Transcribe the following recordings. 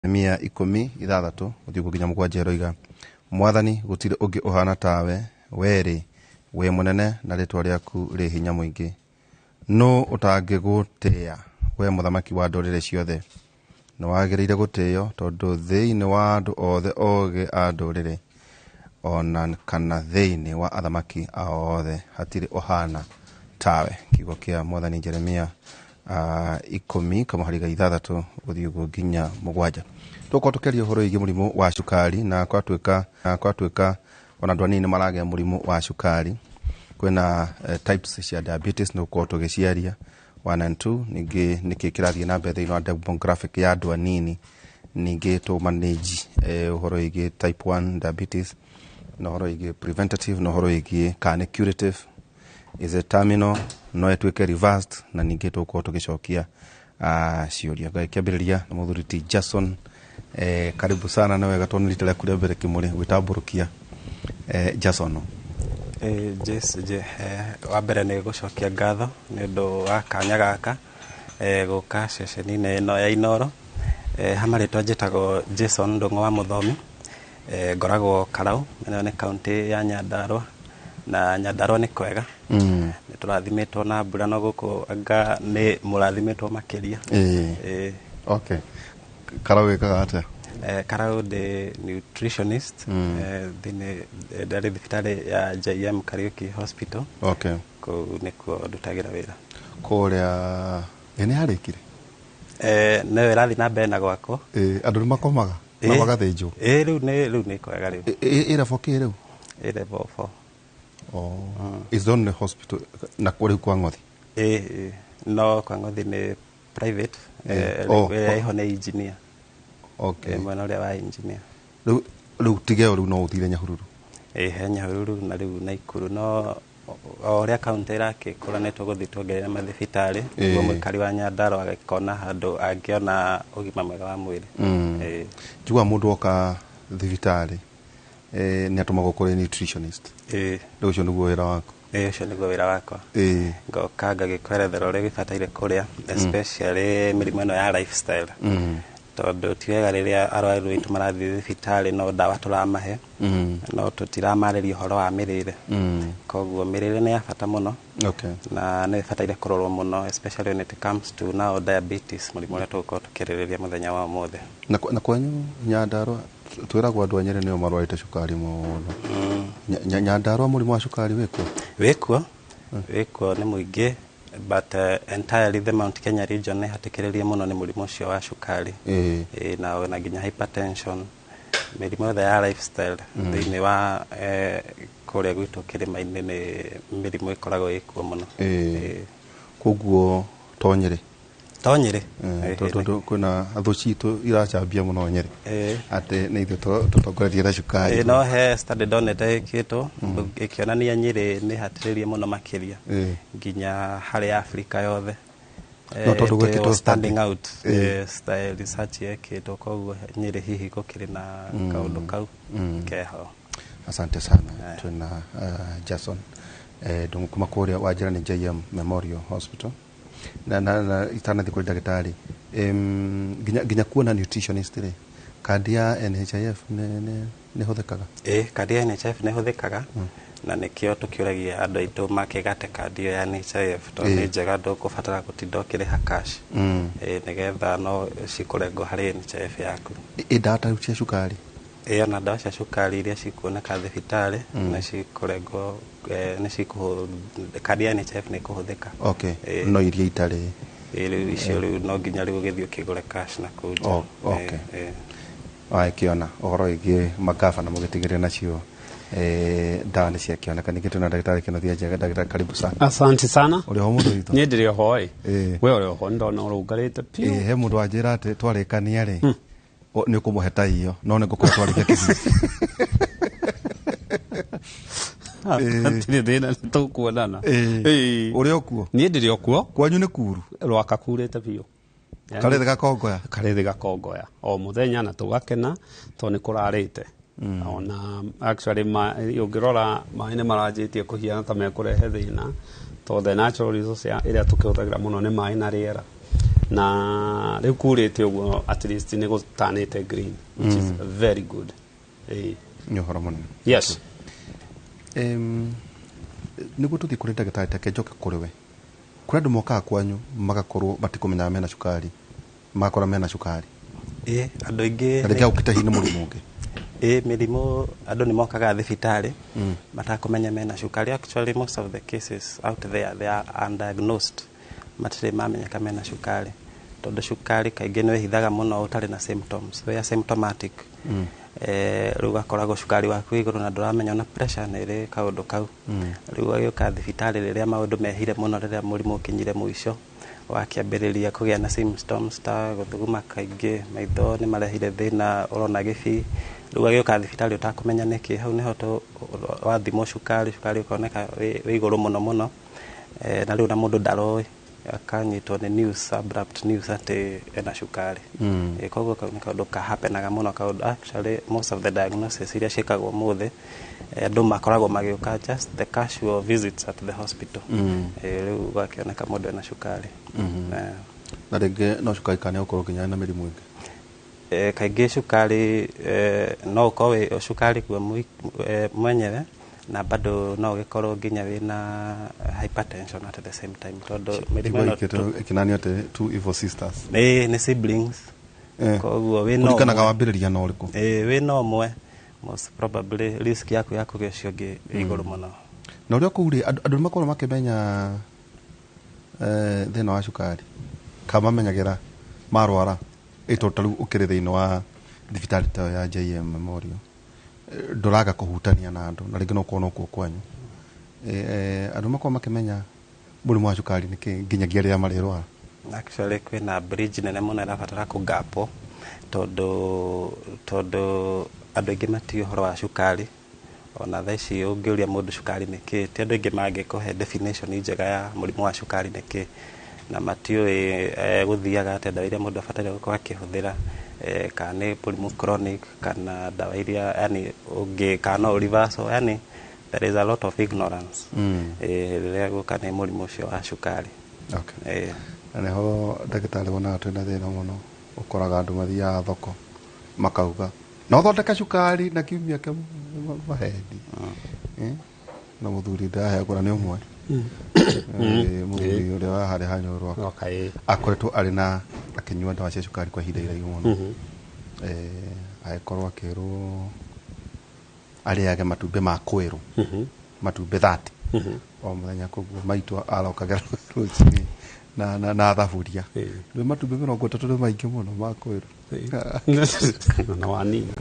Jeremia 16 gũthiĩ ũguo nginya 7 ĩroiga, Mwathani, gũtirĩ ũngĩ ũhaana tawe, wee-rĩ, wĩ mũnene na rĩĩtwa rĩaku rĩ hinya mũingĩ. Nũũ ũtangĩgũtĩĩa, wee mũthamaki wa ndũrĩrĩ ciothe? Nĩwagĩrĩire gũtĩĩo, tondũ thĩinĩ wa andũ othe oogĩ a ndũrĩrĩ, o na kana thĩinĩ wa athamaki ao othe, hatirĩ ũhaana tawe. Kiugo kĩa Mwathani Jeremia 10 kamũhari ga 6 gũthiĩ ũguo nginya 7. Tũgũkorwo tũkĩaria ũhoro wĩgiĩ mũrimũ wa cukari na kwatuĩka ona andũ anini nĩ maragĩa mũrimũ wa cukari. Kwĩna types cia diabetes nĩ gũkorwo tũgĩciaria 1 and 2, ningĩ nĩkĩ kĩrathiĩ na mbere thĩinĩ wa demographic ya andũ anini, ningĩ tũ manage ũhoro wĩgiĩ type 1 diabetes na ũhoro wĩgiĩ preventative na ũhoro wĩgiĩ kana nĩ curative, is it terminal, no ĩtuĩke reversed, na ningĩ tũgũkorwo tũgĩcokia ciũria. Ngagĩkĩambĩrĩria na mũthuri ti Jason. Karibu sana, nĩ wega tondũ nĩ rita rĩaku rĩa mbere kĩmũrĩ gwĩtambũrũkia. Jason. Wa mbere nĩ gũcokia ngatho nĩ ũndũ wa kanya gaka gũka ceceni-inĩ ĩno ya Inooro. Ha marĩtwa njĩtagwo Jason Ndũng'ũ wa Mũthomi. Ngoragwo Karau, ĩno nĩ kaũntĩ ya Nyandarũa, na Nyandarũa nĩ kwega. Nĩ tũrathimĩtwo na mbura, no gũkũ anga nĩ mũrathimĩtwo makĩria. Okay. Karau wĩkaga atĩa? Karau ndĩ nutritionist thĩinĩ ndarĩ thibitarĩ ya JM Kariuki Hospital. Kũu nĩkuo ndutagĩra wĩra. Kũrĩa nĩ harĩkire? No ĩrathiĩ na mbere na gwakwo. Andũ nĩ makomaga na magathĩnjwo? Rĩu nĩ kwega rĩu. Ĩ level kĩ rĩu? Ĩ level 4. Oh. Is the only hospital na rĩu kwa Ng'othi? Ĩ, no kwa Ng'othi nĩ private. Ĩrĩa ĩho nĩ engineer. Mwena ũrĩa wa engineer. Rĩu tigeo rĩu no ũthire Nyahururu? Ĩ, he Nyahururu na rĩu Naikuru, no o ũrĩa kaunti ĩrakĩkũra nĩ tũgũthiĩ tuongerere mathibitarĩ nĩguo mũikari wa Nyandarũa agĩkona handũ angĩona ũgima mwega wa mwĩrĩ. Njiguaga mũndũ oka thibitarĩ nĩ atũmagwo kũrĩ nutritionist. Rĩu ũcio nĩguo wĩra waku? Ĩ, ũcio nĩguo wĩra wakwa. Ngoka ngagĩkwerethera ũrĩa ũgĩbataire kũrĩa, especially mĩrimũ ĩno ya lifestyle, tondũ ti wega rĩrĩa arwaru aitũ marathiĩ thibitarĩ no ndawa tũramahe no tũtiramarĩria ũhoro wa mĩrĩre. Koguo mĩrĩre nĩ ya bata mũno na nĩ ĩbataire kũrorwo mũno, especially when it comes to now diabetes, mũrimũ ũrĩa tũgũkorwo tũkĩarĩrĩria mũthenya wa ũmũthĩ. Na kwanyu Nyandarũa twĩragwo andũ a Nyĩrĩ nĩo marwarĩte cukari mũno. Nyandarũa mũrimũ wa cukari wĩkuo? Wĩkuo, wĩkuo, nĩ mũingĩ, but entirely the Mount Kenya region nĩ hatĩkĩrĩrie mũno nĩ mũrimũ ũcio wa cukari. Na nginya hypertension, mĩrimũ yothe ya lifestyle thĩinĩ wa kũrĩa gwitũ kĩrĩma-inĩ nĩ mĩrimũ ĩkoragwo ĩkuo mũno. Koguo to Nyĩrĩ? To Nyĩrĩ. Tondũ kwĩna thũ citũ iracambia mũno Nyĩrĩ atĩ nĩ ithuĩ tũtongoretie na cukari. No he study ndonete ĩkĩtwo ĩkĩonania Nyĩrĩ nĩ hatĩrĩrie mũno makĩria nginya harĩ Afrika yothe. No tondũ gwĩkĩtwo standing out style research yekĩtwo, koguo Nyĩrĩ hihi gũkĩrĩ na kaũndũ kau keho. Asante sana. Twĩna Jason Ndung'u kuma kũrĩa wanjĩra nĩ JM Memorial Hospital. Na itanathiĩ kũrĩ ndagĩtarĩ, nginya kuona nutritionist rĩ, kandi ya NHIF nĩ hũthĩkaga? Ĩ, kandi ya NHIF nĩ hũthĩkaga, na nĩkĩo tũkĩũragia andũ aitũ makĩgate kandi ĩyo ya NHIF, tondũ nĩ njega, ndũkũbatara gũtinda ũkĩrĩha cash. Ĩ, nĩgetha no cikũrengwo harĩ NHIF yaku. Ĩ ndawa ta rĩu cia cukari? Ĩ, ona ndawa cia cukari iria cikuoneka thibitarĩ nĩ cikũrengwo, nĩ cikũhũ kandi ya NHIF nĩ ĩkũhũthĩka. No iria itarĩ? Ĩ, rĩu icio rĩu no nginya rĩu ũgĩthiĩ ũkĩgũre cash na kũu nja. Wagĩkĩona ũhoro wĩgiĩ magavana mũgĩtigĩrĩra nacio ndawa nĩ ciakĩoneka. Ningĩ twĩna ndagĩtarĩ Kĩnuthia Njega. Ndagĩtarĩ, karibu sana. Asante sana. Ũrĩ ho mũndũ witũ? Niĩ ndĩrĩ oho ĩ. We ũrĩ oho, ndona ũrũngarĩte piũ. He mũndũ wanjĩra atĩ twarĩkania rĩ nĩ ũkũmũhe ta iyo, no nĩ ngũkorwo twarĩkia kĩbindi. Hatirĩ thĩna, nĩ tũkuonana. Ũrĩ o kuo? Niĩ ndĩrĩ o kuo. Kwanyu nĩ kuru? Rwaka kurĩte biũ. Karĩthĩ gakongoya? Karĩthĩ gakongoya o mũthenya na tũgakena tondũ nĩ kũrarĩte. Ona actually ũngĩrora maĩ nĩ maranjĩtie kũhiana ta mekũrehe thĩna, tondũ the natural resource ĩrĩa tũkĩhũthagĩra mũno nĩ maĩ na rĩera. Na rĩu kurĩte ũguo, at least nĩ gũtanĩte green, which is very good. Ĩĩ. Nĩ ũhoro mũnene. Yes. Nĩguo tũthiĩ kũrĩ ndagĩtarĩ, take njoke kũrĩ we. Kũrĩ andũ mokaga kwanyu magakorwo matikũmenyaga mena cukari, magakorwo mena cukari. Ĩ, andũ aingĩ. Na rĩngĩ agũkĩte hihi nĩ mũrimũ ũngĩ. Ĩ, mĩrimũ, andũ nĩ mokaga thibitarĩ matakũmenya mena cukari. Actually, most of the cases out there, they are undiagnosed, matirĩ mamenyeka mena cukari, tondũ cukari kaingĩ nĩ wĩhithaga mũno ũtarĩ na symptoms, wĩ asymptomatic. Rĩu ũgakoragwo cukari waku wĩ igũrũ na ndũramenya, ona pressure nĩ ĩrĩ kaũndũ kau. Rĩu agĩũka thibitarĩ rĩrĩa maũndũ mehire mũno, rĩrĩa mũrimũ ũkinyire mũico, wakĩambĩrĩria kũgĩa na symptoms ta gũthuguma kaingĩ, maitho nĩ marehire thĩna, ũrona gĩbii. Rĩu agĩũka thibitarĩ ũtakũmenya nĩkĩ, hau nĩho wathimwo cukari, cukari ũkoneka wĩ igũrũ mũno mũno. Na rĩu na mũndũ ndaroĩ, akanyitwo nĩ news, abrupt news atĩ ena cukari. Koguo kau nĩ kaũndũ kahapenaga mũno, kaũndũ actually most of the diagnosis iria ciĩkagwo ũmũthĩ, andũ makoragwo magĩũka just the casual visits at the hospital. Rĩu gũgakĩoneka mũndũ ena cukari. Na rĩngĩ no cukari, kana nĩ gũkorwo nginya na mĩrimũ ĩngĩ? Kaingĩ cukari, no ũkorwo wĩ cukari kuo mwenyewe, na bado no ũgĩkorwo nginya wĩna hypertension at the same time, tondũ mĩrimũ ĩno ĩkĩnanio atĩ two evil sisters. Nĩ siblings. Koguo wĩna kũringanaga ũmwe. Wambĩrĩria na ũrĩkũ? Wĩna ũmwe, most probably risk yaku ya kũgĩa ũcio ũngĩ ĩ igũrũ mũno. Na ũrĩa kũu rĩ, andũ nĩ makoragwo makĩmenya thĩna wa cukari, kana mamenyagĩra marwara? Ĩ, tondũ ta rĩu ũkĩrĩ thĩinĩ wa thibitarĩ ta ĩyo ya JM Memorial, ndũraga kũhutania na andũ, na rĩngĩ no ũkorwo nokuo kwanyu. Andũ makoragwo makĩmenya mũrimũ wa cukari nĩ kĩ nginyagia rĩrĩa marĩrwara? Actually, kwĩna bridge nene mũno ĩrabatara kũgapwo, tondũ andũ aingĩ matiũĩ ũhoro wa cukari. Ona thaa ici ũngĩũria mũndũ cukari nĩ kĩ, ti andũ aingĩ mangĩkũhe definition njega ya mũrimũ wa cukari nĩ kĩ, na matiũĩ gũthiaga atĩa, ndawa iria mũndũ abataire gũkorwo akĩhũthĩra, kana nĩ mũrimũ chronic, kana ndawa iria yani ũngĩ, kana no reversal. Yani there is a lot of ignorance rĩrĩa gũka nĩ mũrimũ ũcio wa cukari. Na nĩho ndagĩtarĩ wonaga twĩna thĩna mũno, ũkoraga andũ mathiaga thoko makauga no thondeke cukari na kiumia kĩmwe, maheni. Na mũthuri ndĩraheagũra nĩ ũmwe. Mũthuri ũrĩa wa harĩa hanyũrwa akoretwo arĩ na akĩnyua ndawa cia cukari kwa ihinda iraihu mũno. Agĩkorwo akĩrwo arĩage matumbĩ ma kwĩrũ, matumbĩ 30 o mũthenya. Koguo maitũ arokagĩra rũcinĩ na thaburia. Rĩu matumbĩ 30 nĩ maingĩ mũno ma kwĩrũ. Na wanini.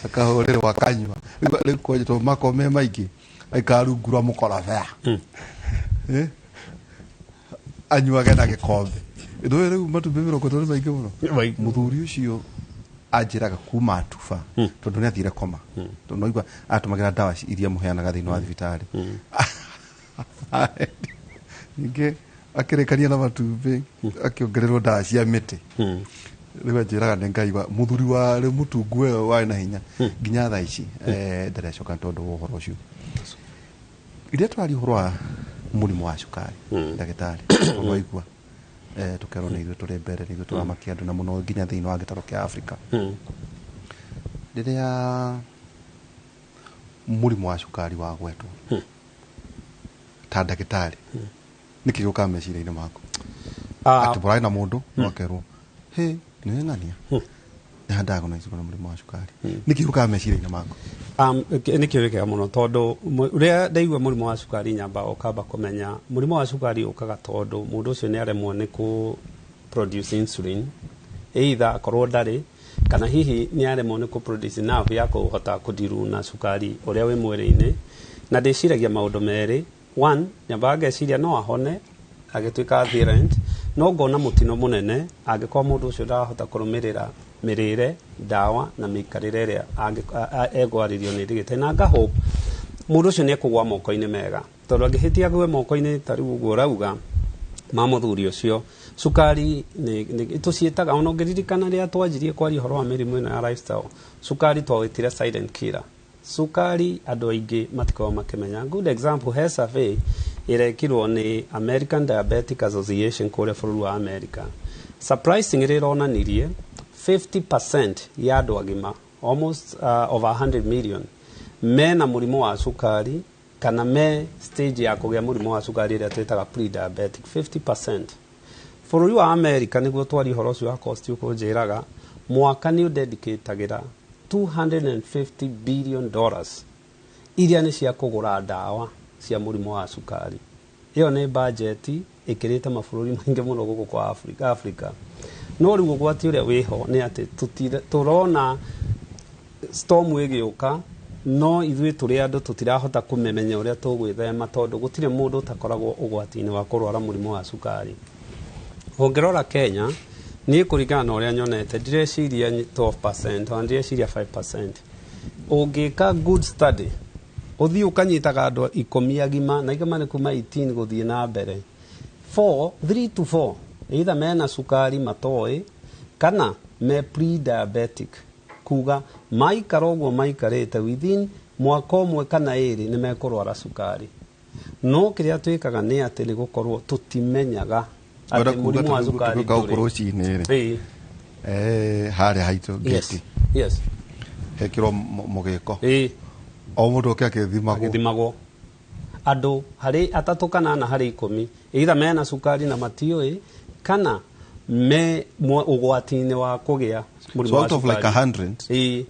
Akahũrĩrwo akanyua. Rĩu kwanja tondũ makorwo me maingĩ, aikara rungu rwa mũkorobea. Anyuage na gĩkombe. Ndũĩ rĩu matumbĩ 30 nĩ maingĩ mũno. Maingĩ. Mũthuri ũcio anjĩraga kuma atuba, tondũ nĩ athire koma, tondũ noigua atũmagĩra ndawa iria mũheanaga thĩinĩ wa thibitarĩ, ningĩ akĩrĩkania na matumbĩ, akĩongererwo ndawa cia mĩtĩ. Rĩu anjĩraga nĩ Ngai wa mũthuri warĩ mũtungu wewe warĩ na hinya, nginya thaa ici ndarecoka tondũ wa ũhoro ũcio. Rĩrĩa tũraria ũhoro wa mũrimũ wa cukari, ndagĩtarĩ, tondũ waigua tũkerwo nĩ ithuĩ tũrĩ mbere, nĩ ithuĩ tũramakia andũ na mũno nginya thĩinĩ wa gĩtarũ kĩa Afrika, rĩrĩa mũrimũ wa cukari wagwetwo, ta ndagĩtarĩ, nĩkĩ gĩũkaga meciria-inĩ maku? Atĩ mũrarĩ na mũndũ no akerwo hĩ nĩ ng'ania nĩ handiagnosed na mũrimũ wa cukari, nĩkĩ gĩũkaga meciria-inĩ maku? Nĩ kĩũria kĩega mũno, tondũ rĩrĩa ndaigua mũrimũ wa cukari, nyamba ũkamba kũmenya mũrimũ wa cukari ũkaga tondũ mũndũ ũcio nĩ aremwo nĩ kũ produce insulin, either akorwo ndarĩ, kana hihi nĩ aremwo nĩ kũ produce enough ya kũhota kũdiruna cukari ũrĩa wĩ mwĩrĩ-inĩ. Na ndĩciragia maũndũ merĩ. One, nyambaga ngeciria no ahone agĩtuĩka adherent, no ngona mũtino mũnene angĩkorwo mũndũ ũcio ndarahota kũrũmĩrĩra mĩrĩre, ndawa na mĩikarĩre ĩrĩa ekwarĩrio nĩ ndagĩtarĩ, na ngahope mũndũ ũcio nĩ ekũgwa moko-inĩ mega, tondũ angĩhĩtia agwe moko-inĩ ta rĩu ũguo ũrauga ma mũthuri ũcio, cukari tũciĩtaga, ona ũngĩririkana rĩrĩa twanjirie kwaria ũhoro wa mĩrimũ ĩno ya lifestyle, cukari twawĩtire silent killer. Cukari andũ aingĩ matikoragwo makĩmenya. Good example, he survey ĩrekirwo nĩ American Diabetic Association kũrĩa bũrũri wa America. Surprisingly ĩronanirie 50% ya andũ agima, almost over 100 million, mena mũrimũ wa cukari kana me stage ya kũgĩa mũrimũ wa cukari ĩrĩa twĩtaga pre-diabetic, 50%. Bũrũri wa America, nĩguo twari ũhoro ũcio wa cost ũkũnjĩraga, mwaka nĩ ũdedicatagĩra $250 billion iria nĩ cia kũgũra ndawa cia mũrimũ wa cukari. Ĩyo nĩ bajeti ĩkĩrĩte mabũrũri maingĩ mũno gũkũ kwa Africa. No rĩu ũgwati ũrĩa wĩho nĩ atĩ tũrona storm ĩgĩũka, no ithuĩ tũrĩ andũ tũtirahota kũmemenya ũrĩa tũgwĩthema, tondũ gũtirĩ mũndũ ũtakoragwo ũgwati-inĩ wa kũrwara mũrimũ wa cukari. Ũngĩrora Kenya, niĩ kũringana na ũrĩa nyonete, ndireciria 12%, ona ndireciria 5%. Ũngĩka good study, ũthiĩ ũkanyitaga andũ 10 agima, na igima nĩ kuma 18 gũthiĩ na mbere, 4, 3 to 4 either mena cukari matoĩ kana me pre-diabetic, kuga maikara ũguo maikarĩte, within mwaka ũmwe kana 2 nĩ mekũrwara cukari. No kĩrĩa twĩkaga nĩ atĩ nĩ gũkorwo tũtimenyaga atĩ mũrimũ wa cukari gũkũ ndũrĩ. Rũcinĩ rĩ, harĩa haitũ ngĩti hekĩrwo mũgĩko, o mũndũ oke akĩthimagwo. Agĩthimagwo andũ harĩ 3 kana 4 harĩ 10, either mena cukari na matiũĩ kana me ũgwati-inĩ wa kũgĩa mũrimũ So wa out of like cukari. 100,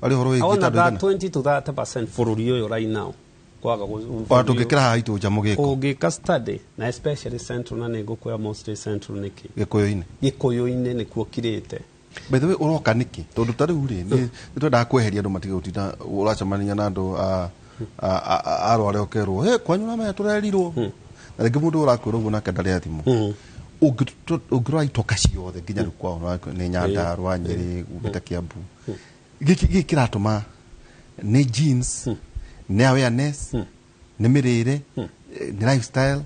arĩ ũhoro wĩgiĩ Awona ta andũ aigana? 20 to 30% bũrũri ũyũ right now kwaga Ona tũngĩkĩra haha haitũ nja mũgĩko. Ũngĩka study na especially central, na nĩ ngũkwĩra mostly central nĩkĩ. Gĩkũyũ-inĩ. Gĩkũyũ-inĩ nĩkuo kirĩte. By the way, ũroka nĩkĩ? Tondũ ta rĩu rĩ, nĩ twendaga kweheria andũ matige gũtinda ũracemania na andũ arware, ũkerwo, "Hey, kwanyu ũramenya tũrerirwo," na rĩngĩ mũndũ ũrakwĩra ũguo nake ndarĩ athimwo. Ũngĩrora itoka ciothe nginya rĩu kwao nĩ Nyandarũa, Nyĩrĩ, umĩte Kiambu, gĩkĩ kĩratũma nĩ genes, nĩ awareness, nĩ mĩrĩre, nĩ lifestyle.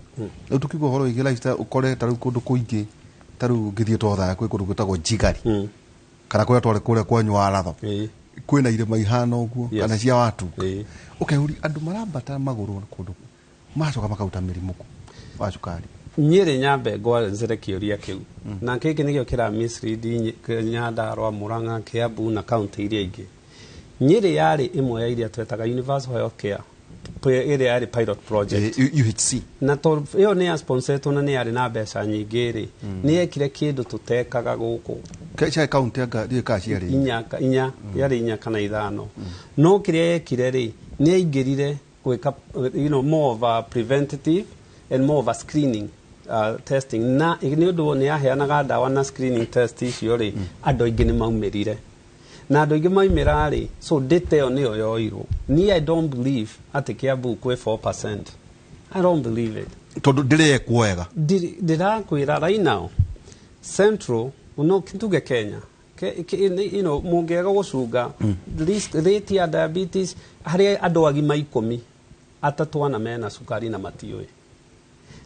Rĩu tũkiuga ũhoro wĩgiĩ lifestyle, ũkore ta rĩu kũndũ kũingĩ, ta rĩu ngĩthiĩ Tothaya kwĩ kũndũ gwĩtagwo Njigari, kana kũrĩa twarĩ kũrĩa kwanyu Waratho, kwĩna irĩma ihana ũguo, kana cia Watuka, ũkeyũria andũ marambata magũrũ kũndũ magacoka makaruta mĩrimũ kũ wa cukari. Nyĩrĩ nyambe ngwanzĩre kĩũria kĩu, na gĩkĩ nĩkĩo kĩra mislead Nyandarũa, Murang'a, Kiambu na kaunti iria ingĩ. Nyĩrĩ yarĩ ĩmwe ya iria twetaga universal health care, ĩrĩa yarĩ pilot project. UHC. Na tondũ ĩyo nĩ ya sponsoretwo na nĩ yarĩ na mbeca nyingĩ rĩ, nĩ yekire kĩndũ tũtekaga gũkũ. Cia kaunti anga ndiũĩ kana ciarĩ 4, 4, yarĩ 4 kana 5. No kĩrĩa yekire rĩ, nĩ yaingĩrire gwĩka more of a preventative and more of a screening testing, na nĩ ũndũ nĩ yaheanaga ndawa na screening test icio rĩ, andũ aingĩ nĩ maumĩrire, na andũ aingĩ maumĩra rĩ, so data ĩyo nĩyo yoirwo. Niĩ I don't believe atĩ Kiambu kwĩ 4%. I don't believe it. Tondũ ndĩrekwo wega. Ndĩrakwĩra right now, central, no tuge Kenya, mũngĩaga gũcunga rate ya diabetes, harĩ andũ agima 10, 3 ana mena cukari na matiũĩ,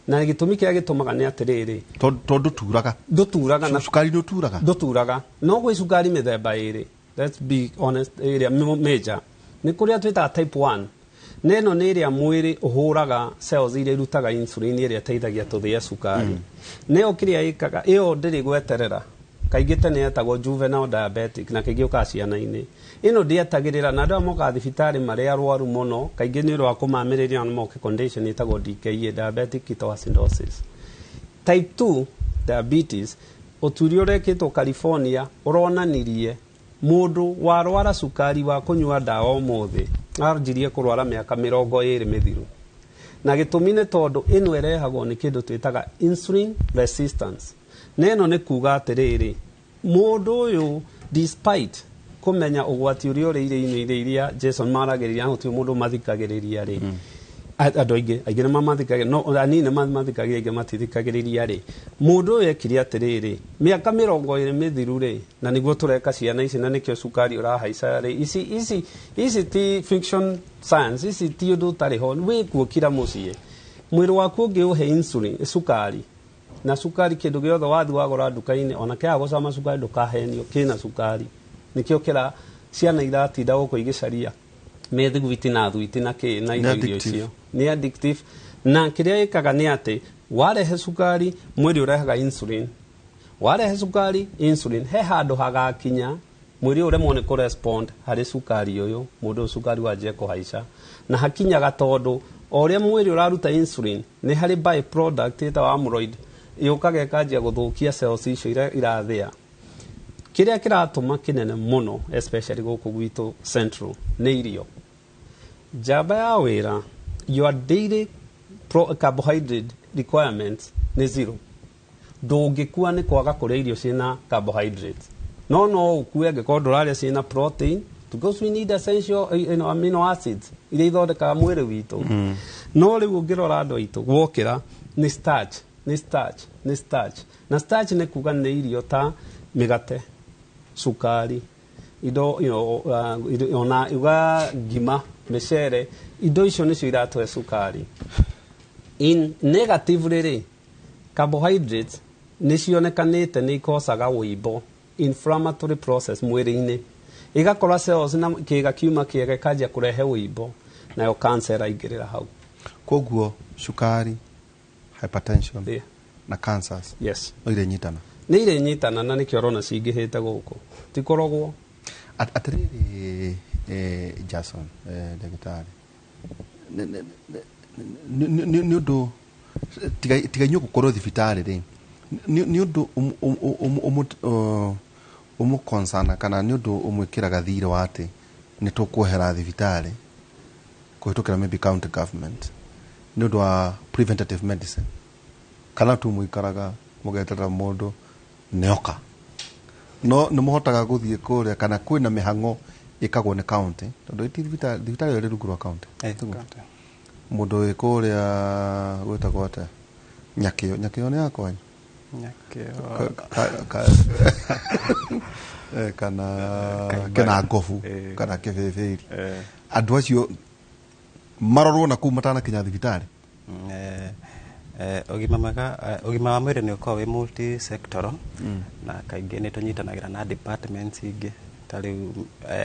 na gĩtũmi kĩrĩa gĩtũmaga nĩ atĩrĩrĩ, Tondũ ndũturaga. Ndũturaga na Cukari ndũturaga. Ndũturaga, no gwĩ cukari mĩthemba 2, let's be honest. Ĩrĩa major nĩ kũrĩa twĩtaga type 1, na ĩno nĩ ĩrĩa mwĩrĩ ũhũraga cells iria irutaga insulin ĩrĩa ĩteithagia tũthĩe cukari. Nĩyo kĩrĩa ĩkaga, ĩyo ndĩrĩ gweterera. Kaingĩ tene yetagwo juvenile diabetic, na kaingĩ ũkaga ciana-inĩ. Ĩno ndĩetagĩrĩra, na andũ aya mokaga thibitarĩ marĩ arwaru mũno kaingĩ nĩ ũndũ wa kũmamĩrĩria na moke condition ĩtagwo DKA, diabetic ketoacidosis. Type 2 diabetes, ũtuĩria ũrekĩtwo California ũronanirie mũndũ warwara cukari wa kũnyua ndawa ũmũthĩ anjirie kũrwara mĩaka 20 mĩthiru, na gĩtũmi nĩ tondũ ĩno ĩrehagwo nĩ kĩndũ twĩtaga insulin resistance. Na ĩno nĩ kuga atĩrĩrĩ, mũndũ ũyũ despite kũmenya ũgwati ũrĩa ũrĩ irio-inĩ iria Jason maragĩrĩria, gũtirĩ mũndũ mathikagĩrĩria rĩ. Andũ aingĩ aingĩ nĩ mamathikagĩrĩria, no anini nĩ mamathikagĩrĩria, aingĩ matithikagĩrĩria rĩ. Mũndũ ũyũ ekire atĩrĩrĩ, mĩaka 20 mĩthiru rĩ, na nĩguo tũreka ciana ici, na nĩkĩo cukari ũrahaica rĩ. Ici ti fiction science, ici ti ũndũ ũtarĩ ho, wĩkuo kira mũciĩ. Mwĩrĩ waku ũngĩũhe insulin, cukari, na cukari kĩndũ gĩothe wathiĩ wagũra nduka-inĩ, ona kĩaga gũcama cukari, ndũkahenio, kĩna cukari. Nĩkĩo kĩra ciana iratinda gũkũ igĩcaria mĩthiguiti na thwiti na kĩ na indo irio. Addictive. Icio nĩ addictive, na kĩrĩa ĩkaga nĩ atĩ warehe cukari, mwĩrĩ ũrehaga insulin. Warehe cukari, insulin he handũ hagakinya mwĩrĩ ũremwo nĩ kũrespond harĩ cukari ũyũ, mũndũ ũyũ cukari wanjie kũhaica. Na hakinyaga tondũ o ũrĩa mwĩrĩ ũraruta insulin, nĩ harĩ by product ĩtagwo amyloid yũkaga ĩkanjia gũthũkia cells icio irathĩa. Kĩrĩa kĩratũma kĩnene mũno, especially gũkũ gwitũ central, nĩ irio. Njamba ya wĩra, your daily carbohydrate requirements nĩ zero. Ndũngĩkua nĩ kwaga kũrĩa irio ciĩna carbohydrates, no ũkue angĩkorwo ndũrarĩa ciĩna protein, because we need essential amino acids iria ithondekaga mwĩrĩ witũ. No rĩu ũngĩrora andũ aitũ, wokĩra nĩ starch, nĩ starch, nĩ starch. Na starch nĩ kuga nĩ irio ta mĩgate, cukari, indo ona uga ngima, mĩcere, indo icio nĩcio iratũhe cukari. In negatively rĩ, carbohydrates nĩ cionekanĩte nĩ ikocaga wũimbo, inflammatory process mwĩrĩ-inĩ, ĩgakora cells na kĩga kiuma kĩega ĩkanjia kũrehe wũimbo, nayo cancer ĩraingĩrĩra hau. Koguo cukari, hypertension na cancers no irĩnyitana? Nĩ irĩnyitana, na nĩkĩo ũrona cingĩhĩte gũkũ, tikorogwo. Atĩrĩrĩ, Jason, ndagĩtarĩ, nĩ ũndũ tiga inyuĩ gũkorwo thibitarĩ rĩ, nĩ ũndũ ũmũkonsana kana nĩ ũndũ ũmwĩkĩraga thirĩ wa atĩ nĩ tũkuohera thibitarĩ kũhĩtũkĩra maybe county government nĩ ũndũ wa preventative medicine, kana tu mũikaraga mũgeterera mũndũ nĩoka? No nĩ mũhotaga gũthiĩ kũrĩa kana kwĩna mĩhang'o ĩkagwo nĩ county, tondũ ti thibitarĩ ĩyo ĩrĩ rungu rwa county? Tiguo? County. Mũndũ wĩ kũrĩa gwĩtagwo atĩa, Nyakĩo, Nyakĩo nĩ yakwanyu? Nyakĩo. Kana Kaimara. Kĩnangobu kana Kĩbĩbĩri, andũ acio marorwo na kũu matanakinya thibitarĩ? Ũgima mwega, ũgima wa mwĩrĩ nĩ ũkoragwo wĩ multi sectoral, na kaingĩ nĩ tũnyitanagĩra na departments ingĩ, ta rĩu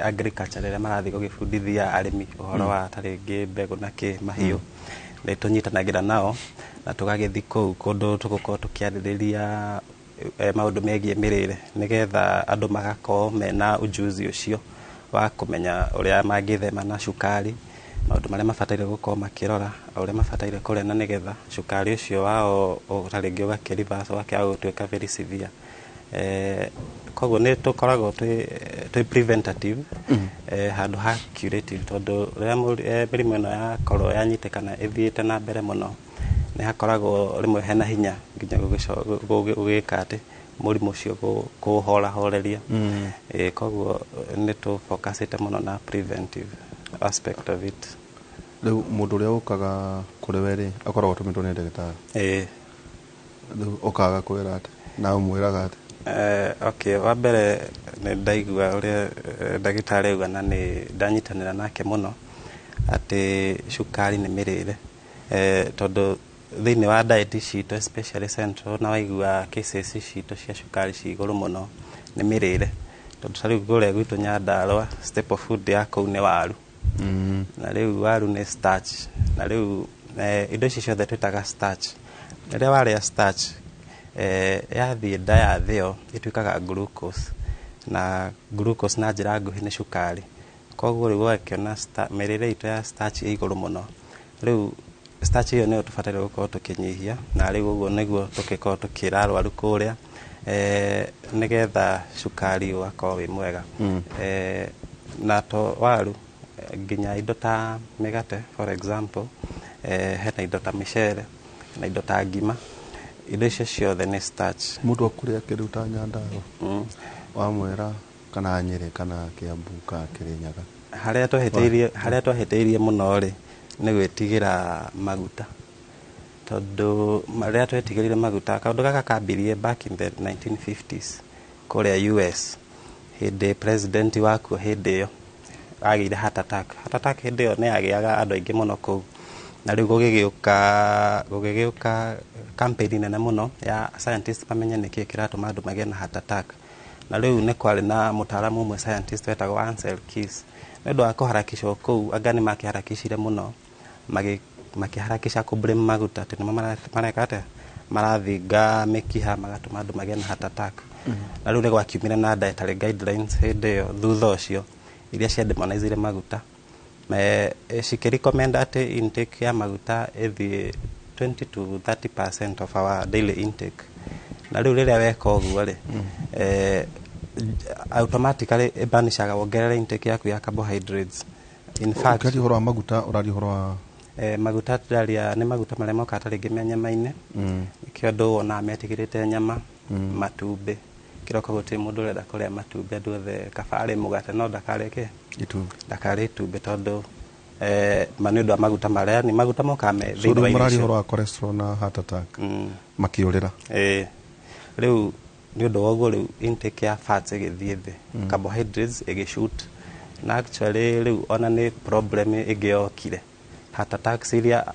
agriculture, rĩrĩa marathiĩ gũgĩbundithia arĩmi ũhoro wa ta rĩngĩ mbegũ na kĩ mahiũ, nĩ tũnyitanagĩra nao na tũgagĩthiĩ kũu kũndũ tũgũkorwo tũkĩarĩrĩria maũndũ megiĩ mĩrĩre, nĩgetha andũ magakorwo mena ujuzi ũcio wa kũmenya ũrĩa mangĩthema na cukari, maũndũ marĩa mabataire gũkorwo makĩrora, ũrĩa mabataire kũrĩa, na nĩgetha cukari ũcio wao ta rĩngĩ ũgakĩ reverse, ũgakĩaga gũtuĩka very severe. Koguo nĩ tũkoragwo twĩ preventative handũ ha curative, tondũ rĩrĩa mĩrimũ ĩno yakorwo yanyitĩkana ĩthiĩte na mbere mũno, nĩ hakoragwo rĩmwe hena hinya nginya gũgĩka atĩ mũrimũ ũcio kũũhorahoreria. Koguo nĩ tũ-focusĩte mũno na preventive aspect of it. Rĩu mũndũ ũrĩa ũkaga kũrĩ we rĩ, akoragwo atũmĩtwo nĩ ndagĩtarĩ? Ĩĩ. Rĩu ũkaga kwĩra atĩ na ũmwĩraga atĩ? Okay, wa mbere nĩ ndaigua ũrĩa ndagĩtarĩ auga, na nĩ ndanyitanĩra nake mũno atĩ cukari nĩ mĩrĩre, tondũ thĩinĩ wa diet citũ, especially central, na waigua cases citũ cia cukari ci igũrũ mũno nĩ mĩrĩre, tondũ ta rĩu kũrĩa gwitũ Nyandarũa, staple food ya kũu nĩ waru, na rĩu waru nĩ starch, na rĩu indo ici ciothe twĩtaga starch. Rĩrĩa warĩa starch, yathiĩ nda yathĩo ĩtuĩkaga glucose, na glucose na njĩra nguhĩ nĩ cukari. Koguo rĩu ũgakĩona mĩrĩre itũ ya starch ĩ igũrũ mũno. Rĩu starch ĩyo nĩyo tũbataire gũkorwo tũkĩnyihia, na rĩu ũguo nĩguo tũgĩkorwo tũkĩra arwaru kũrĩa, nĩgetha cukari ũgakorwo wĩ mwega. Na to waru, nginya indo ta mĩgate, for example, hena indo ta mĩcere na indo ta ngima, indo icio ciothe nĩ starch. Mũndũ akũrĩa kĩrĩu ta Nyandarũa, wamwĩra kana Nyĩrĩ kana Kĩambu kana Kĩrĩnyaga? Harĩa twahĩtĩirie mũno rĩ, nĩ gwĩtigĩra maguta, tondũ rĩrĩa twetigĩrire maguta, kaũndũ gaka kambirie back in the 1950s kũrĩa US, hĩndĩ president wakuo hĩndĩ ĩyo agĩire heart attack. Heart attack hĩndĩ ĩyo nĩ yagĩaga andũ aingĩ mũno kũu, na rĩu gũgĩgĩũka campaign nene mũno ya scientist mamenye nĩkĩĩ kĩratũma andũ magĩe na heart attack. Na rĩu nĩ kwarĩ na mũtaaramu ũmwe scientist wetagwo Ancel Keys. Nĩ ũndũ wa kũharakicwo kũu, anga nĩ makĩharakicire mũno, makĩharakisha kũ blame maguta atĩ nĩmo mareka atĩa, Marathinga mĩkiha, magatũma andũ magĩe na heart attack. Na rĩu nĩ gwakiumire na dietary guidelines hĩndĩ ĩyo thutha ũcio iria cia demonizire maguta, cikĩrecommend atĩ intake ya maguta ĩthiĩ 20 to 30% of our daily intake. Na rĩu rĩrĩa weka ũguo rĩ, automatically ĩbanishaga wongerere intake yaku ya carbohydrates. In fact, Ũkĩaria ũhoro wa maguta, ũraria ũhoro wa? Maguta tũraria nĩ maguta marĩa mokaga ta rĩngĩ me nyama-inĩ. Nĩkĩo andũ wonaga metigĩrĩte nyama, matumbĩ. Kĩroko gũtirĩ mũndũ ũrenda kũrĩa matumbĩ, andũ othe kaba arĩ mũgate no ndakarĩe kĩ? Itumbĩ. Ndakarĩe itumbĩ tondũ ma nĩ ũndũ wa maguta marĩa ni maguta mokaga me So thĩinĩ rĩu wa irio mũraria icio. ũhoro wa cholesterol na heart attack makĩũrĩra. Rĩu nĩ ũndũ wa ũguo rĩu intake ya fats ĩgĩthiĩ thĩ, carbohydrates ĩgĩshoot. Na actually rĩu ona nĩ problem ĩngĩ yokire, heart attacks iria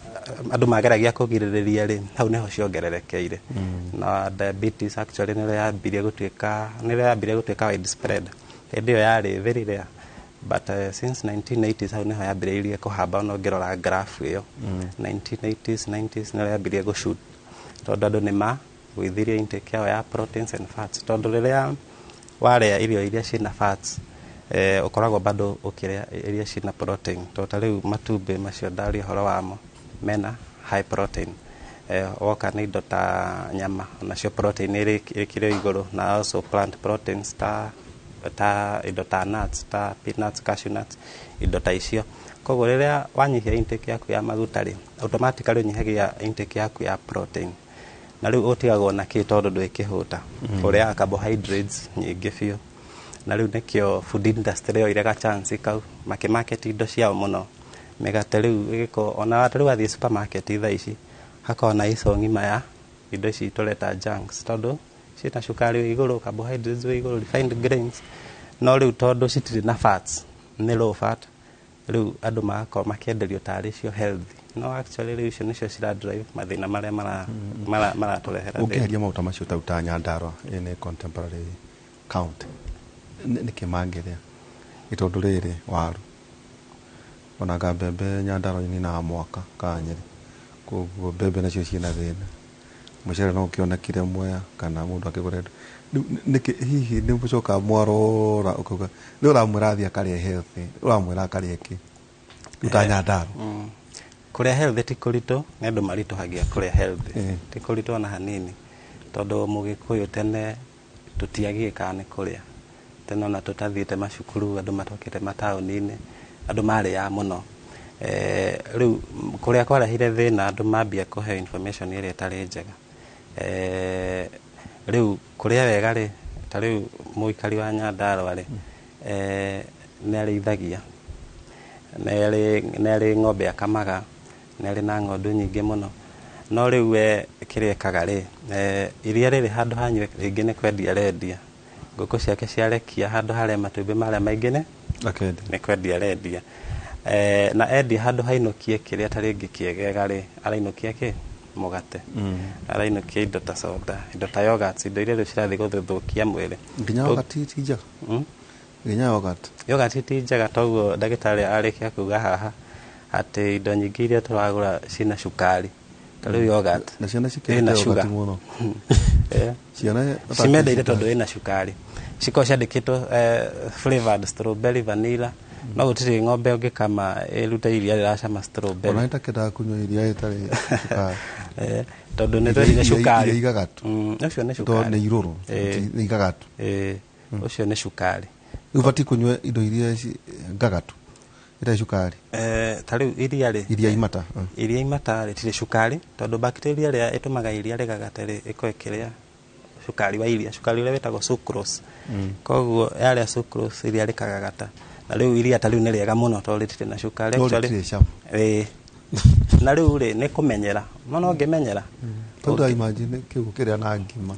andũ mageragia kũgirĩrĩria rĩ, hau nĩho ciongererekeire. Na diabetes actually nĩrĩo yambirie gũtuĩka widespread. Hĩndĩ ĩyo yarĩ very rare, but since 1980s hau nĩho yambĩrĩirie kũhamba. Ona ũngĩrora graph ĩyo, 1980s, 90s nĩrĩo yambirie gũshoot tondũ andũ nĩ magũithirie intake yao ya proteins and fats, tondũ rĩrĩa warĩa irio iria ciĩna fats, ũkoragwo bado ũkĩrĩa iria ciĩna protein, tondũ ta rĩu matumbĩ macio ndaria ũhoro wamo mena high protein. Woka nĩ indo ta nyama, onacio protein ĩrĩ igũrũ, na also plant proteins ta indo ta nuts, ta peanuts, cashew nuts, indo ta icio. Koguo rĩrĩa wanyihia intake yaku ya maguta rĩ, automatically ũnyihagia intake yaku ya protein, na rĩu ũtigagwo na kĩ? Tondũ ndwĩkĩhũta, ũrĩaga carbohydrates nyingĩ biũ. Na rĩu nĩkĩo food industry yoire ga chance kau makĩmarket indo ciao mũno, mĩgate rĩu ĩgĩkorwo ona ta rĩu wathiĩ supermarket thaa ici hakoragwo na ico ng'ima ya indo ici tũreta junks, tondũ ciĩna cukari wĩ igũrũ, carbohydrates wĩ igũrũ, refined grains. No rĩu tondũ citirĩ na fats, nĩ low fat, rĩu andũ magakorwo makĩenderio tarĩ cio healthy, no actually rĩu icio nĩcio cira drive mathĩna marĩa maratũrehera thĩna. Ũngĩeheria maguta macio ta Nyandarua ĩ contemporary county, nĩkĩ mangĩrĩa? Nĩ tondũ rĩrĩ waru onanga mbembe Nyandarua ninaga mwaka kana Nyĩrĩ, koguo mbembe nacio ciĩna thĩna. Mũcere no ũkĩonekire Mwea kana mũndũ akĩgũra indo. Rĩu nĩkĩ hihi nĩ mũcokaga mwarora ũkauga nĩ ũramwĩra athiĩ akarĩe healthy, ũramwĩra akarĩe kĩ? Rĩu ta Nyandarua. Kũrĩa healthy ti kũritũ, nĩ andũ maritũhagia kũrĩa healthy. Ti kũritũ ona hanini, tondũ mũgĩkũyũ tene tũtiagiĩkaga nĩ kũrĩa. Tene ona tũtathiĩte macukuru, andũ matokĩte mataũni-inĩ, andũ marĩaga mũno. Rĩu kũrĩa kwarehire thĩna, andũ mambia kũheo information ĩrĩa ĩtarĩ njega. Rĩu kũrĩa wega rĩ, ta rĩu mũikari wa Nyandarua rĩ, nĩ arĩithagia, nĩ arĩ ng'ombe akamaga, nĩ arĩ na ng'ondu nyingĩ mũno. No rĩu we kĩrĩa ekaga rĩ, iria rĩrĩ handũ hanyue rĩngĩ nĩ kwendia arendia. Ngũkũ ciake ciarekia, handũ harĩa matumbĩ marĩa maingĩ nĩ akendia. Nĩ kwendia arendia. Na endia, handũ hainũkie kĩrĩa ta rĩngĩ kĩegega rĩ, arainũkia kĩ? Mũgate. Arainũkia indo ta soda, indo ta yogurt, indo iria rĩu cirathiĩ gũthũkia mwĩrĩ. Nginya yogurt ti njega? Nginya yogurt? Yogurt ti njega, toguo ndagĩtarĩ arĩkia kuga haha atĩ indo nyingĩ iria tũragũra ciĩna cukari, ta rĩu yogurt Na ciana ĩna cikĩendete yogurt sugar. mũno. Ciana Cimendeire tondũ ĩna cukari. Cikoragwo ciandĩkĩtwo flavored strawberry, vanilla, no gũtirĩ ng'ombe ũngĩkama ĩrute iria rĩracama strawberry. Ona nĩtakendaga kũnyua iria rĩtarĩ cukari. Tondũ nĩ twendire cukari. Iria igagatu. Ũcio nĩ Tondũ cukari. nĩ irũrũ. Nĩ igagatu. Ũcio nĩ cukari. Rĩu ũbatiĩ kũnyua indo iria ngagatu itarĩ cukari. Ta rĩu iria rĩ, Iria imata. Iria imata rĩtirĩ cukari, tondũ bacteria ĩrĩa ĩtũmaga iria rĩgagate rĩ, ĩkorwo ĩkĩrĩa cukari wa iria, cukari ũrĩa wĩtagwo sucrose. Koguo yarĩa sucrose, iria rĩkagagata. Na rĩu iria ta rĩu nĩ rĩega mũno tondũ rĩtirĩ na cukari. No Actually, rĩtirĩ cama. Ĩĩ. Na rĩu rĩ, nĩ kũmenyera no ũngĩmenyera. Tondũ imagine kĩu ũkĩrĩa na ngima.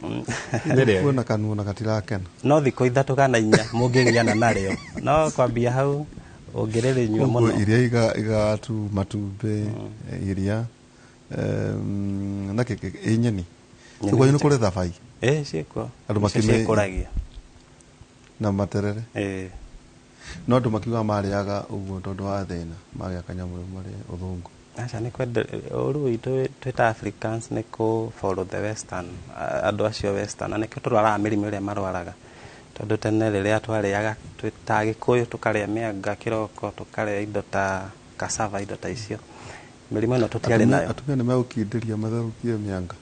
Nĩ rĩega. Kuona kanua na gatirakena. No thikũ 3 kana 4 mũngĩgiana narĩo, no kwambia hau ũngĩrĩrĩnyua Koguo mũno. iria igagatu, matumbĩ, iria, na kĩ ĩ nyeni. Nyeni Kwanyu nĩ nĩ kũrĩ thabai? Ĩ, ciĩkuo. Andũ Icio ciĩkũragia. Na materere? Ĩĩ. No andũ makiuga marĩaga ũguo tondũ wa thĩna, magĩa kanyamũ rĩu marĩ ũthũngũ. Aca nĩ kwenda ũru witũ twĩ ta Africans nĩ kũ follow the western, andũ acio western, na nĩkĩo tũrwaraga mĩrimũ ĩrĩa marwaraga, tondũ tene rĩrĩa twarĩaga twĩ ta Gĩkũyũ tũkarĩa mĩanga kĩroko, tũkarĩa indo ta cassava, indo ta icio, mĩrimũ ĩno tũtiarĩ nayo. Atumia nĩ megũkindĩria matherũkie mĩanga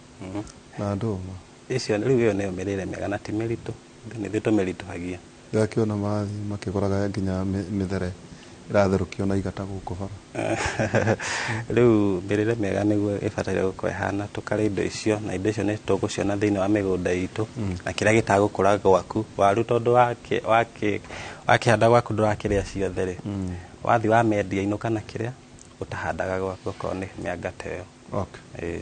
na ndũma. Icio rĩu ĩyo nĩyo mĩrĩre mĩega na ti mĩritũ, nĩ ithuĩ tũmĩritũhagia. Ndĩrakĩona mathiĩ makĩgũraga nginya mĩthere ĩratherũkio na igata gũkũ bara. Rĩu mĩrĩre mĩega nĩguo ĩbataire gũkorwo ĩhana, tũkarĩa indo icio, na indo icio nĩ tũgũciona thĩinĩ wa mĩgũnda itũ, na kĩrĩa gĩtagũkũra gwaku waru, tondũ wakĩhanda gwaku ndũrakĩrĩa ciothe rĩ, wathiĩ wamendia inũka na kĩrĩa ũtahandaga gwaku, okorwo nĩ mĩanga ta ĩyo. Okay.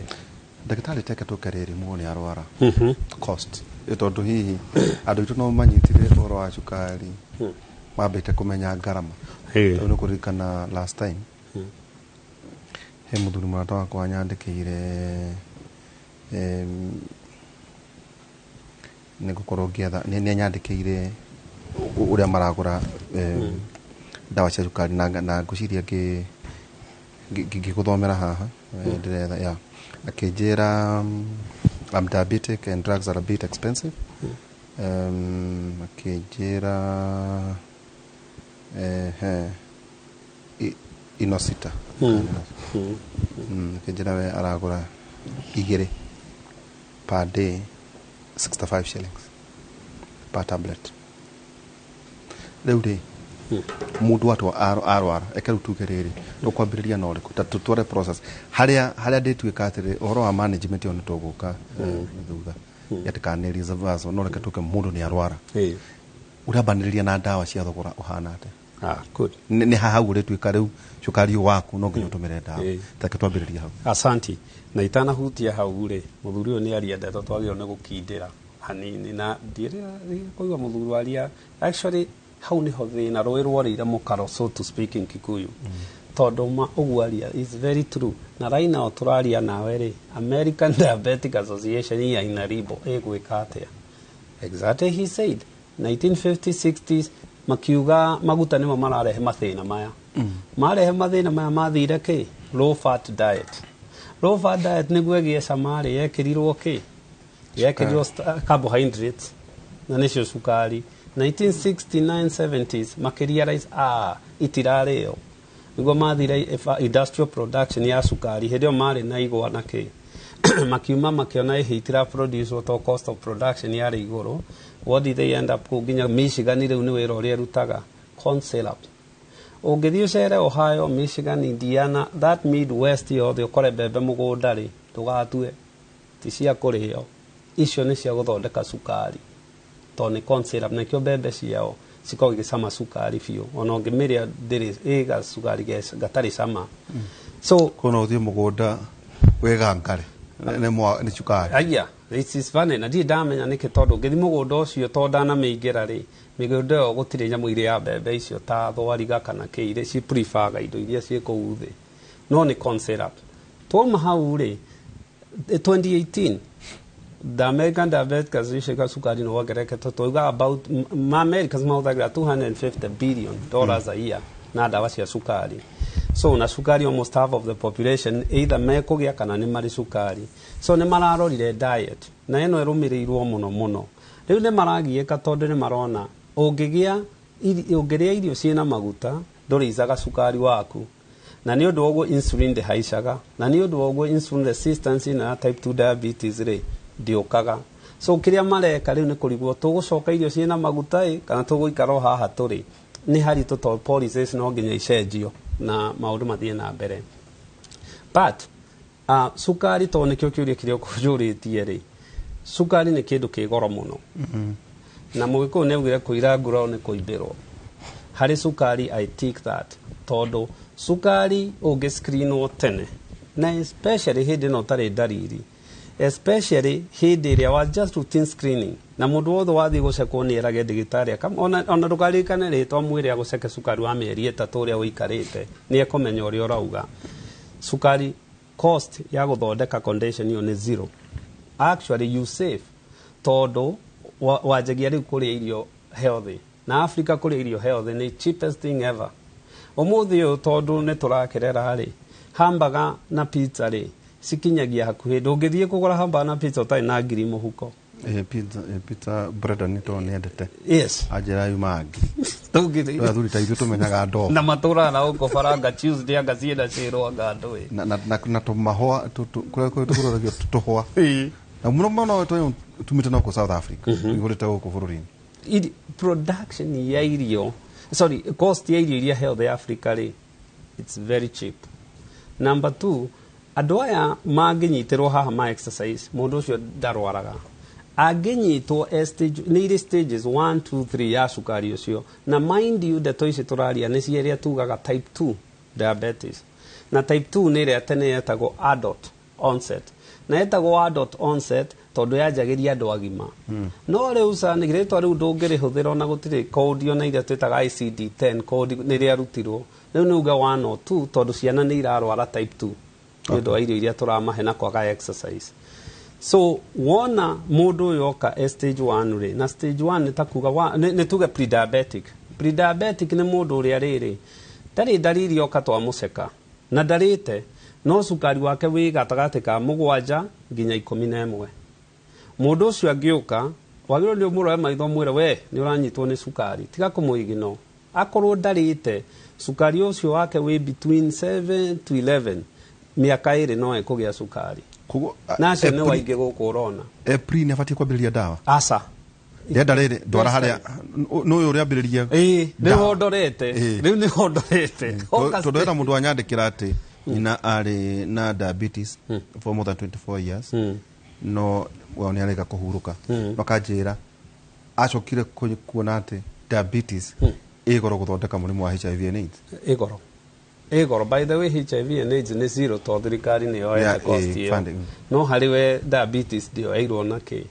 Ndagĩtarĩ, teke tũke rĩrĩ, mũndũ nĩ arwara, cost, tondũ hihi andũ aitũ no manyitire ũhoro wa cukari mambĩte kũmenya ngarama. Rĩu nĩ kũririkana last time he mũthuri mũrata wakwa nyandĩkĩire, nĩ ngũkorwo ngĩetha, nĩ anyandĩkĩire ũrĩa maragũra ndawa cia cukari, na ngwĩciria ngĩgũthomera haha, ndĩretha ya akĩnjĩra, "I'm diabetic and drugs are a bit expensive." Akĩnjĩra inosita. Akĩnjĩra we aragũra igĩrĩ per day, 65 shillings per tablet. Rĩu rĩ, mũndũ atwa arwara, eke rĩu tuge rĩrĩ, tũkwambĩrĩria na ũrĩkũ, ta tũtware process harĩa ndĩtuĩka atĩrĩ, ũhoro wa management ĩyo nĩ tũgũka thutha yatĩkanĩ reversal, no reke tuke mũndũ nĩ arwara, ũrambanĩrĩria na ndawa cia thogora ũhana atĩa? Ah, good. Nĩ haha hau ũrĩtuĩka rĩu cukari ũyũ waku no nginya ũtũmĩre ndawa. Reke twambĩrĩrie hau. Asanti. Na itanahutia hau rĩ, mũthuri ũyũ nĩ aria ndeto twagĩrĩirwo nĩ gũkindĩra hanini, na ndiĩrĩra kũigua mũthuri waria. Actually, hau nĩho thĩna rũĩ rworĩire mũkaro, so to speak in Kikuyu, tondũ ma ũguo aria is very true. Na right now tũraria nawe rĩ, American Diabetic Association ya inaribo ĩgwĩka atĩa? Exactly, he said 1950 60s makiuga maguta nĩmo mararehe mathĩna maya, marehe mathĩna maya, mathire kĩ low fat diet. Low fat diet nĩguo ĩgĩe cama rĩ, yekĩrirwo kĩ? Yekĩrirwo carbohydrates, na nĩcio cukari. 1969 70s makĩrealize, ah, itirarĩo, nĩguo mathire industrial production ya cukari. Hĩndĩ ĩyo marĩ na igwa na kĩ, makiuma makĩona ĩhĩ itira produce to cost of production yarĩ igũrũ. What did they end up? Kũu nginya Michigan rĩu nĩ wĩra ũrĩa ĩrutaga corn syrup. Ũngĩthiĩ ũcere Ohio, Michigan, Indiana, that Midwest yothe, ũkore mbembe mũgũnda rĩ, ndũgatue ti cia kũrĩo, icio nĩ cia gũthondeka cukari, tondũ nĩ corn syrup. Nakĩo mbembe ciao cikoragwo igĩcama cukari biũ, ona ũngĩmĩrĩa ndĩrĩ ĩ gacukari gatarĩ cama, so Kũu no ũthiĩ mũgũnda wĩgangare nĩ cukari. Aya, this is funny, na ndirĩ ndamenya nĩkĩ, tondũ ngĩthiĩ mũgũnda ũcio, tondũ ndanamĩingĩra rĩ, mĩgũnda ĩyo gũtirĩ nyamũ irĩa mbembe icio ta thwariga kana kĩ, iria ci preferga indo iria ciĩ kũu thĩ, no nĩ corn syrup. Twauma hau rĩ, 2018 the American Diabetic Association ka cukari nĩ wongererekete, twauga about ma Americans mahũthagĩra $250 billion a year na ndawa cia cukari. So na cukari, almost half of the population either mekũgĩa kana nĩ marĩ cukari. So nĩ mararorire diet, na ĩno ĩrũmĩrĩirwo mũno mũno. Rĩu nĩ maragiĩka tondũ nĩ marona ũngĩgĩa ũngĩrĩa irio ciĩna maguta ndũrĩicaga cukari waku, na nĩ ũndũ wa ũguo insulin ndĩhaicaga, na nĩ ũndũ wa ũguo insulin resistance ĩno ya type 2 diabetes rĩ ndĩũkaga. So kĩrĩa mareka rĩu nĩ kũrigwo, tũgũcoka irio ciĩna maguta ĩ kana tũgũikara o haha tũrĩ? Nĩ haritũ tondũ policies no nginya icenjio na maũndũ mathiĩ na mbere. But cukari, tondũ nĩkĩo kĩũria kĩrĩa ũkũnjũrĩtie rĩ, cukari nĩ kĩndũ kĩ goro mũno, na mũgĩkũyũ nĩ augire kũira nguraro nĩ kũimbĩrwo. Harĩ cukari, I take that, tondũ cukari ũngĩ screenwo tene, na especially hĩndĩ ĩno ũtarĩ ndariri, especially hĩndĩ ĩrĩa wa just routine screening, na mũndũ wothe wathiĩ gũcekwo nĩ erage ndagĩtarĩ ona ndũkaririkane rĩtwa, mwĩre agũceke cukari wa mĩeri 3 ũrĩa ũikarĩte, nĩ ekũmenya ũrĩa ũrauga. Cukari cost ya gũthondeka condition ĩyo nĩ zero. Actually you save, tondũ wanjagia rĩu kũrĩa irio healthy, na Africa kũrĩa irio healthy nĩ cheapest thing ever. Ũmũthĩ ũyũ tondũ nĩ tũrakerera rĩ, Hamburger na pizza rĩ cikinyagia hakuhĩ, ndũngĩthiĩ kũgũra hamburger na pizza ũtarĩ na ngiri mũhuko. Pizza bread nĩ tondũ nĩendete. Yes. Anjĩra yuma ngi. Ndũngĩthiĩ. Athuri ta ithuĩ tũmenyaga ndo. Na matũraga na gũkũ baranga Tuesday anga ciĩna cĩrwo anga ndũĩ. Na tũmahũa kũrĩa tũgũragio tũhũa. Na mũno mũno tumĩte na gũkũ South Africa, ihũrĩte gũkũ bũrũri-inĩ. Production ya irio, sorry, cost ya irio iria healthy Africa rĩ, it's very cheap. Number 2, andũ aya mangĩnyitĩrwo haha ma exercise, mũndũ ũcio ndarwaraga. Angĩnyitwo stage, nĩ irĩ stages 1, 2, 3 ya cukari ũcio. Na mind you, ndeto ici tũraria nĩ cia ĩrĩa tugaga type 2 diabetes. Na type 2 nĩ ĩrĩa tene yetagwo adult onset. Na yetagwo adult onset tondũ yanjagĩria andũ agima. No rĩu ca nĩ rĩtwa rĩu ndũngĩrĩhũthĩra ona gũtirĩ code ona iria twĩtaga ICD-10 code nĩ rĩarutirwo. Rĩu nĩ uga 1 or 2 tondũ ciana nĩ irarwara type 2 nĩ ũndũ wa irio iria tũramahe na kwaga exercise. So wona mũndũ ũyũ oka stage 1 rĩ, na stage 1 nĩ ta kuga nĩ tuge pre-diabetic. Pre-diabetic nĩ mũndũ ũrĩa rĩrĩ ndarĩ ndariri oka twamũceka na ndarĩte, no cukari wake wĩ gatagatĩ ka 7 nginya 11. Mũndũ ũcio angĩũka wagĩrĩirwo nĩ ũmũrore maitho mwĩre we nĩ ũranyitwo nĩ cukari, tiga kũmũigino. Akorwo ndarĩte, cukari ũcio wake wĩ between 7 to 11, mĩaka 2 no ekũgĩa cukari. Koguo, Na acio nĩ waingĩ gũkũ ũrona. April nĩ abatiĩ kwambĩrĩria ndawa? Aca. Ndĩrenda rĩrĩ, ndwara harĩa, nũ ũyũ ũrĩambĩrĩria Rĩu ndorete. Rĩu nĩho ndorete. Tondũ hena mũndũ wanyandĩkĩra atĩ nyina arĩ na diabetes for more than 24 years, no wao nĩ arega kũhurũka. No akanjĩra acokire kuona atĩ diabetes ĩ goro gũthondeka mũrimũ wa HIV and AIDS. Ĩ goro. Ĩ goro. By the way, HIV and AIDS nĩ zero tondũ thirikari nĩ yoete cost ĩyo. No harĩ we diabetes ndĩoeirwo na kĩ.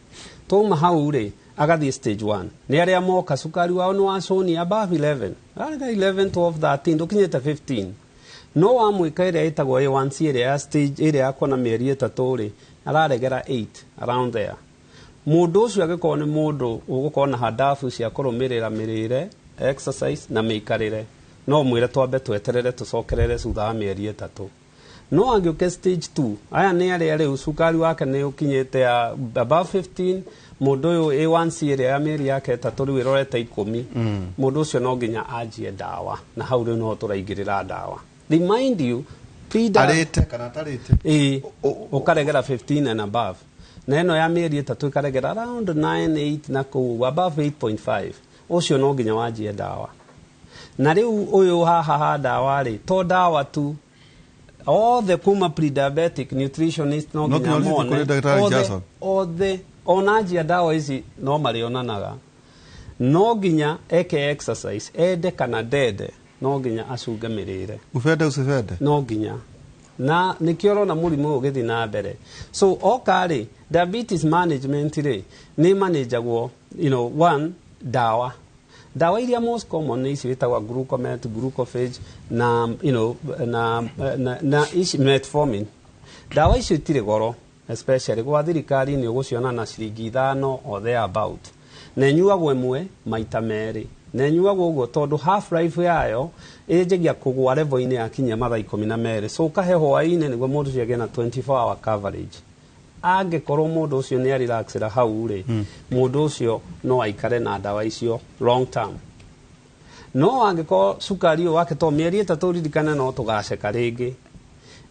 Twauma hau rĩ, agathiĩ stage 1. Nĩ arĩa moka cukari wao nĩ wacũni above 11. Arega 11, 12, 13, ndũkinyĩte 15. No wamwĩka ĩrĩa ĩtagwo A1C ĩrĩa ya stage ĩrĩa ya kuona mĩeri 3 rĩ, araregera 8 around there. Mũndũ ũcio angĩkorwo nĩ mũndũ ũgũkorwo na handabu cia kũrũmĩrĩra mĩrĩre, exercise na mĩikarĩre, no mwĩre twambe tweterere tũcokerere thutha wa mĩeri 3. No angĩũke stage 2, aya nĩ arĩa rĩu cukari wake nĩ ũkinyĩte above 15, mũndũ ũyũ A1C ĩrĩa ya mĩeri yake 3 rĩu ĩrorete 10, mũndũ ũcio no nginya anjie ndawa, na hau rĩu no tũraingĩrĩra ndawa. Remind you, arĩte kana atarĩte, ũkaregera 15 and above. Na ĩno ya mĩeri 3 ĩkaregera around 9, 8 na kũu above 8.5. Ũcio no nginya wanjie ndawa. Na rĩu ũyũ haha ha ndawa rĩ, to ndawa tu, othe kuma pre-diabetic nutritionist no nginya mone othe ona anjia ndawa ici no marĩonanaga. No nginya eke exercise, ende kana ndende, no nginya acunge mĩrĩre. Ubende ucibende? No nginya. Na nĩkĩo ũrona mũrimũ ũyũ ũgĩthiĩ na mbere. So oka rĩ, diabetes management rĩ, nĩ managagwo, you know, one, ndawa. Ndawa iria most common nĩ ici wĩtagwo glucomet, glucophage na, you know, na ici metformin. Ndawa icio itirĩ goro, especially gwa thirikari nĩ ũgũciona na ciringi 5 or there about. Na ĩnyuagwo ĩmwe maita 2. Na ĩnyuagwo ũguo tondũ half life yayo ĩnjagia kũgũa level-inĩ yakinyia mathaa 12. So ũkahe hwaĩ-inĩ nĩguo mũndũ ũcio agĩe na 24 hour coverage. Angĩkorwo mũndũ ũcio nĩ arelaxĩra hau rĩ, mũndũ ũcio no aikare na ndawa icio long term. No angĩkorwo cukari ũyũ wake to mĩeri 3 ririkane no tũgaceka rĩngĩ.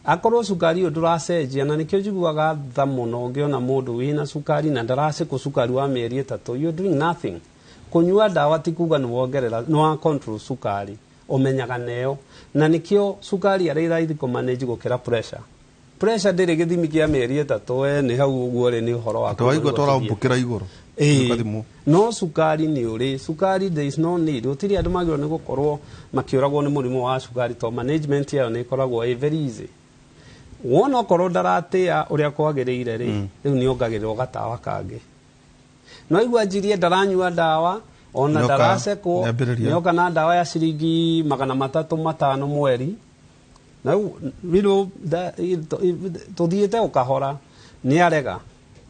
Akorwo cukari ũyũ ndũracenjia, na nĩkĩo njiguaga tha mũno ngĩona mũndũ wĩna cukari na ndaracekwo cukari wa mĩeri 3, you're doing nothing. Kũnyua ndawa ti kuga nĩ wongerera, nĩ wa control cukari, ũmenyaga neyo. Na nĩkĩo cukari arĩ raithi kũmanage gũkĩra pressure. Pressure ndĩrĩ gĩthimi kĩa mĩeri 3, we nĩ hau ũguo rĩ, nĩ ũhoro wa Waigua tũrambũkĩra igũrũ. No cukari nĩ ũrĩ, cukari there is no need. Gũtirĩ andũ magĩrĩirwo nĩ gũkorwo makĩũragwo nĩ mũrimũ wa cukari to management yayo nĩ ĩkoragwo ĩ very easy. Wona okorwo ndaratĩa ũrĩa kwagĩrĩire rĩ, rĩu nĩ ongagĩrĩrwo gatawa kangĩ. No igua njirie ndaranyua ndawa, ona ndaracekwo, nĩoka na ndawa ya ciringi 305 mweri. Na rĩu tũthiĩte ũkahora, nĩ arega.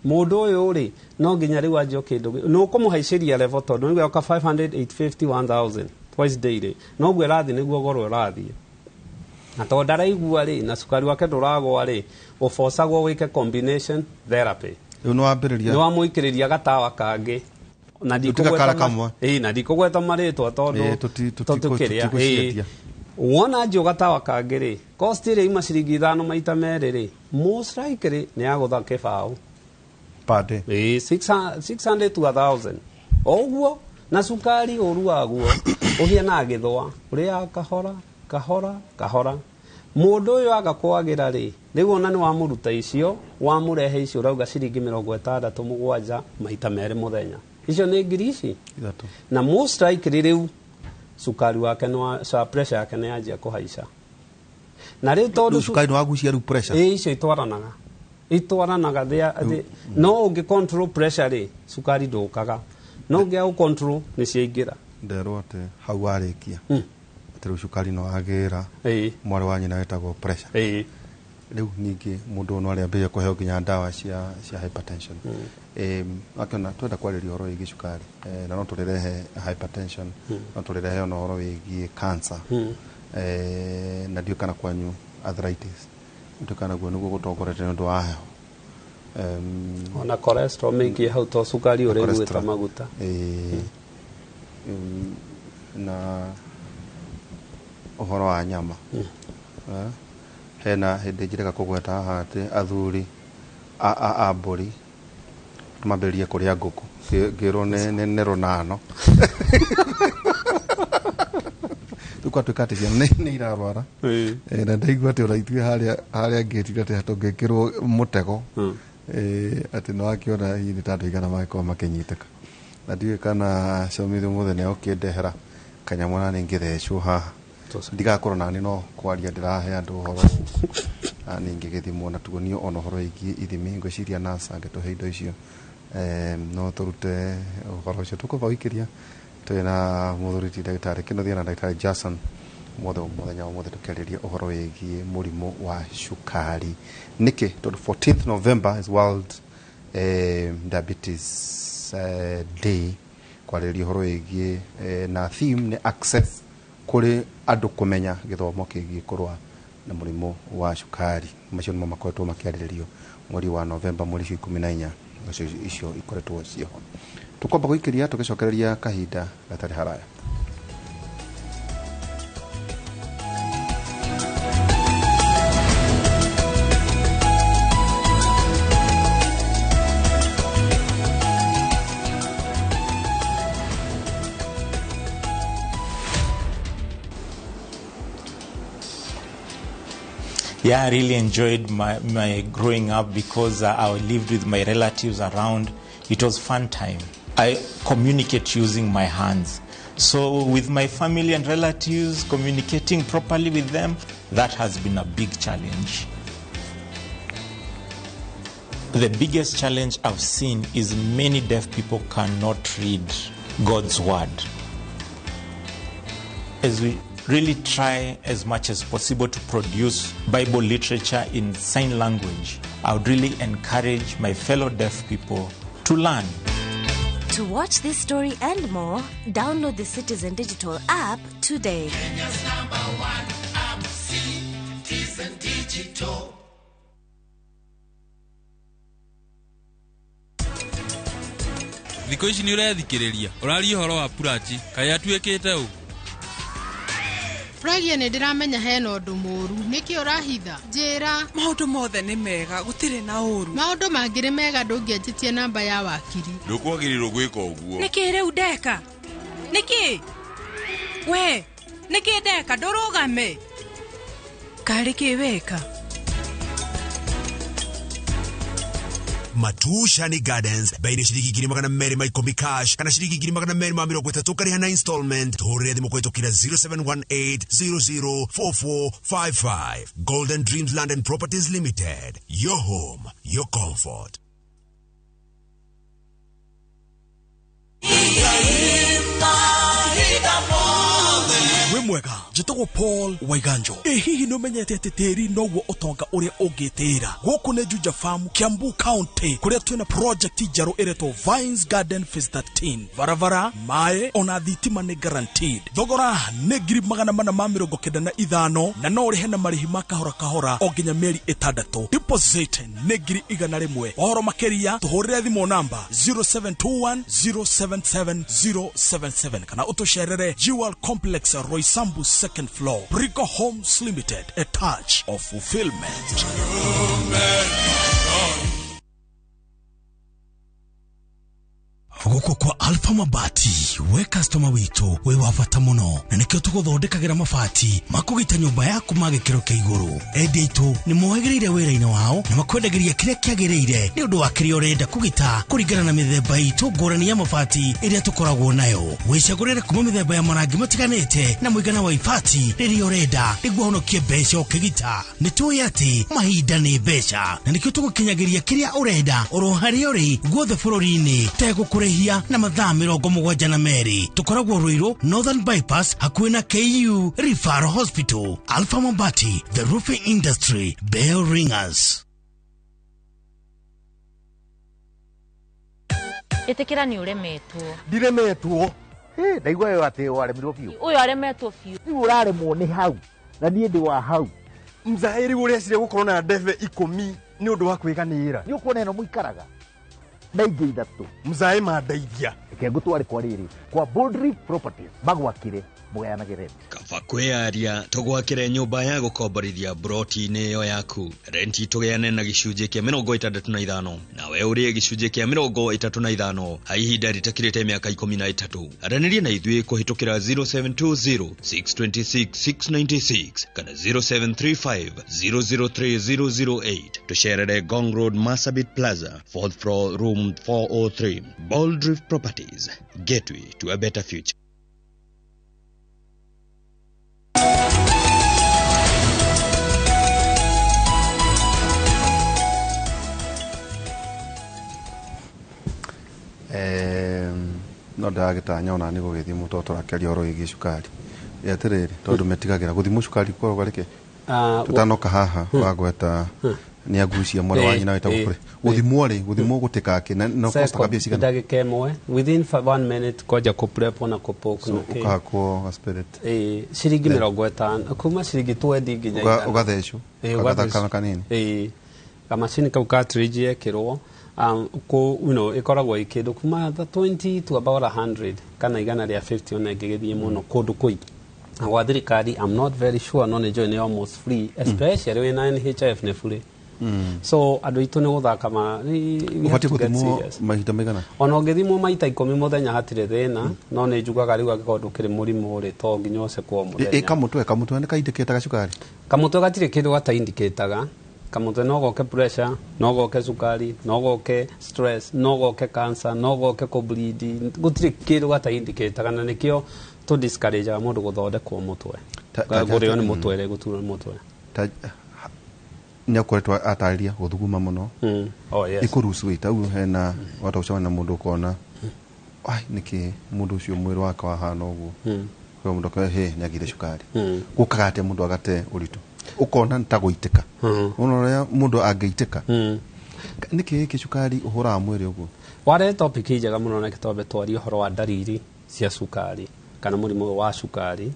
Mũndũ ũyũ rĩ, no nginya rĩu anjie kĩndũ nĩ ũkũmũhaicĩria level tondũ nĩguo yoka 500, 850, 1000 twice daily. Noguo ĩrathiĩ nĩguo goro ĩrathiĩ. Na tondũ ndaraigua rĩ na cukari wake ndũragwa rĩ, ũbocagwo wĩke combination therapy. Rĩu nĩ wambĩrĩria, nĩ wamũikĩrĩria gatawa kangĩ na ndikũgweta, na ndikũgweta marĩtwa tondũ tũkĩrĩa wona njũ gatawa kangĩ rĩ, cost ĩrĩa ima ciringi 5 maita 2 rĩ, most likely nĩ yagũtha kĩbaũ per day. 600 to 1000 oguo. Na cukari ũru waguo ũhianaga gĩthũa, ũrĩaga kahora kahora kahora. Mũndũ ũyũ aga kwagĩra rĩ, rĩu ona nĩ wamũruta icio, wamũrehe icio ũrauga ciringi 67 maita 2 mũthenya, icio nĩ ngiri ici 3. Na most likely rĩu cukari wake nĩ pressure yake nĩ yanjia kũhaica. Na rĩu tondũ cukari nĩ wagucia rĩu pressure, icio itwaranaga no ũngĩ control pressure rĩ, cukari ndũkaga, no ũngĩaga control nĩ ciaingĩra. Nderwo atĩ hau warĩkia atĩ rĩu cukari no agĩra mwarĩ wa nyina wĩtagwo pressure. Rĩu ningĩ mũndũ no arĩambĩrĩria kũheo nginya ndawa cia hypertension. Akĩona twenda kwarĩria ũhoro wĩgiĩ cukari, na no tũrĩrehe hypertension, no tũrĩrehe ona ũhoro wĩgiĩ cancer, na ndiũĩ kana kwanyu arthritis, ndiũĩ kana guo nĩguo gũtongorete nĩ ũndũ wa heho. Ona cholesterol mĩingĩ hau to cukari ũrĩa ĩgwĩta maguta. Na ũhoro wa nyama, hena hĩndĩ njirega kũgweta haha atĩ athuri a mbũri mambĩrĩrie kũrĩa ngũkũ, ngĩrwo nĩ rũnano. Rĩu kwatuĩka atĩ ciana nĩ irarwara, na ndaigua atĩ ona ithuĩ harĩa ngĩtire atĩ tũngĩkĩrwo mũtego, atĩ nĩ wakĩona hihi nĩ ta andũ aigana mangĩkorwo makĩnyitĩka. Na ndiũĩ kana Comithio ũmũthĩ nĩ egũkĩndehera kanyamũ na nĩngĩthecwo haha, ndigakorwo nani no kwaria ndĩrahe andũ ũhoro na ningĩ gĩthimwo na tuonio ona ũhoro wĩgiĩ ithimi. Ngwĩciria nurse angĩtũhe indo icio, no tũrute ũhoro ũcio. Tũkũba gũikĩria twĩna mũthuri ti ndagĩtarĩ Kĩnuthia na ndagĩtarĩ Jason mothe mũthenya wa ũmũthĩ tũkĩarĩria ũhoro wĩgiĩ mũrimũ wa cukari. Nĩkĩ? Tondũ 14th November is World Diabetes Day, kwarĩrĩria ũhoro wĩgiĩ na theme nĩ access kũrĩ andũ kũmenya gĩthomo kĩgiĩ kũrũa na mũrimũ wa cukari. Macio nĩmo makoretwo makĩarĩrĩrio mweri wa Novemba, mweri ũcio 14 icio ikoretwo ciĩho. Tũkwamba gũikĩria tũgĩcokereria kahinda gatarĩ haraya. Yeah, I really enjoyed my growing up because I lived with my relatives around. It was fun time. I communicate using my hands. So with my family and relatives, communicating properly with them, that has been a big challenge. The biggest challenge I've seen is many deaf people cannot read God's word. As we really try as much as possible to produce Bible literature in sign language, I would really encourage my fellow deaf people to learn. To watch this story and more, download the Citizen Digital app today. Kenya's #1 app, Citizen Digital. Thikũ ici nĩ ũrethikĩrĩria ũraria ũhoro wa Purachi kaĩ atuĩkĩte ũ? Pragia nĩ ndĩramenya hena ũndũ mũũru, nĩkĩ ũrahitha? Njĩra. Maũndũ mothe nĩ mega, gũtirĩ na ũru. Maũndũ mangĩ nĩ mega ndũngĩanjĩtie namba ya wakiri. Ndũkwagĩrĩirwo gwĩka ũguo. Nĩkĩ rĩu ndeka? Nĩkĩ? We, nĩkĩ ndeka? Ndũrũgame. Karĩ kĩ weka? Matushani Gardens bei ciringi 210 cash kana ciringi 230 ũkarĩha na installment. Tũhũrĩre thimũ kũhĩtũkĩra 0718 004455. Golden Dreams Land and Properties Limited, your home, your comfort. Wĩ mwega, njĩtagwo Paul Waiganjo. Ĩ hihi nĩ ũmenyete atĩ tĩri noguo ũtonga ũrĩa ũngĩtĩĩra? Gũkũ nĩ Juja Farm, Kiambu County, kũrĩa twĩna project njerũ ĩretwo Vines Garden Phase 13. Barabara, maĩ ona thitima nĩ guaranteed. Thogora nĩ 495,000 na no ũrĩhe na marĩhi ma kahora kahora o nginya mĩeri 6. Deposit nĩ 100,000. Ũhoro makĩria tũhũrĩre thimũ namba 0721 077 077 kana ũtũcerere Jewel Complex, Roysambu second floor. Brico Homes Limited, a touch of fulfillment. Gũkũ kwa Alpha Mabati, we customer witũ wĩ wa bata mũno, na nĩkĩo tũgũthondekagĩra mabati makũgita nyũmba yaku ma gĩkĩro kĩa igũrũ. Endia aitũ nĩ mohĩgĩrĩire wĩra-inĩ wao na makwendagĩria kĩrĩa kĩagĩrĩire nĩ ũndũ wa kĩrĩa ũrenda kũgita kũringana na mĩthemba itũ ngũrani ya mabati ĩrĩa tũkoragwo nayo. Wĩcagũrĩre kuma mĩthemba ya marangi matiganĩte na mũigana wa ibati rĩrĩa ũrenda nĩguo ũhonokie mbeca ũkĩgita. Nĩ tũĩ atĩ mahinda nĩ mbeca na nĩkĩo tũgũkinyagĩria kĩrĩa ũrenda oro harĩa ũrĩ guothe bũrũri-inĩ tegũkũrĩhia na mathaa 72. Tũkoragwo Ruiru Northern Bypass hakuhĩ na KU Referral Hospital. Alpha Mabati, the roofing industry bell ringers. Ĩtĩkĩra nĩ ũremetwo. Ndiremetwo. Ndaigua yo atĩ waremirwo biũ. Ũyũ aremetwo biũ. Rĩu ũraremwo nĩ hau na niĩ ndĩ wa hau. Mzaĩri ũreciria gũkorwo na ndebe 10 nĩ ũndũ wa kwĩganĩra. Nĩ ũkuona ĩno mũikaraga na ingĩ 3. Mzaĩ mandeithia. Reke ngũtware kwa rĩrĩ kwa Boldry Properties magwakire mũgayanage rent. Kaba kwĩyaria tũgwakĩre nyũmba ya gũkomborithia broti-inĩ ĩyo yaku. Renti tũgĩane na gĩcunjĩ kĩa 65 nawe ũrĩe gĩcunjĩ kĩa 35 ha ihinda rĩtakĩrĩte mĩaka 13. Aranĩria na ithuĩ kũhĩtũkĩra 0720 626 696 kana 0735 003 008. Tũcerere Ngong Road, Marsabit Plaza, 4th floor, room 403. Boldrift Properties, gateway to a better future. No ndagĩtanya ona nĩ gũgĩthimwo tondũ tũrakĩaria ũhoro wĩgiĩ cukari. Atĩrĩrĩ, tondũ metigagĩra gũthimwo cukari kwa rĩke tũtanoka haha wagweta nĩ agucia mwana wa nyina wĩtagwo kũrĩ gũthimwo rĩ, gũthimwo gũtĩkake na cost kabia cigana? Ndagĩka ĩmwe within 1 minute kwanja kũprep na kũpoke na kĩ ũkahakwo spirit ciringi 50 kuma ciringi 20 nginya 100 ũgathecwo ũgathakana kanini kamacini kau cartridge yekĩrwo you know, ĩkoragwo ĩ kĩndũ kuma 20 to about 100 kana 150 ona ĩngĩgĩthiĩ mũno kũndũ kũingĩ. Na gwa thirikari I'm not very sure no nĩ njũĩ nĩ almost free, especially wĩna NHIF nĩ free. So andũ aitũ nĩ gũthaka ma ũbatiĩ gũthimwo mahinda maigana? Ona ũngĩthimwo maita 10 mũthenya hatirĩ thĩna, no nĩ njugaga rĩu angĩkorwo ndũkĩrĩ mũrimũ rĩ to nginya ũcekwo mũthenya. Kamũtwe nĩ kaindĩkĩtaga cukari? Kamũtwe gatirĩ kĩndũ gataindĩkĩtaga. Kamũtwe no goke pressure, no goke cukari, no goke stress, no goke cancer, no goke kũbleed, gũtirĩ kĩndũ gataindĩkĩtaga na nĩkĩo tũ discourage mũndũ gũthondekwo mũtwe. Kũrĩo nĩ mũtwe rĩ, gũturwo nĩ mũtwe. Nĩ akoretwo atarĩria gũthuguma mũno. Oh yes. Ĩkũrucu weight au hena wahota gũcemania na mũndũ ũkona ai nĩkĩ mũndũ ũcio mwĩrĩ wake wahana ũguo. Kwa mũndũ akoya he nĩ agire cukari. Gũkaga atĩa mũndũ agate ũritũ? Ũkona nĩ ta gũitĩka. Ũna ũrĩa mũndũ angĩitĩka. Nĩkĩ gĩkĩ cukari ũhũraga mwĩrĩ ũguo? Ware topic njega mũno na gĩtombe twarie ũhoro wa ndariri cia cukari kana mũrimũ wa cukari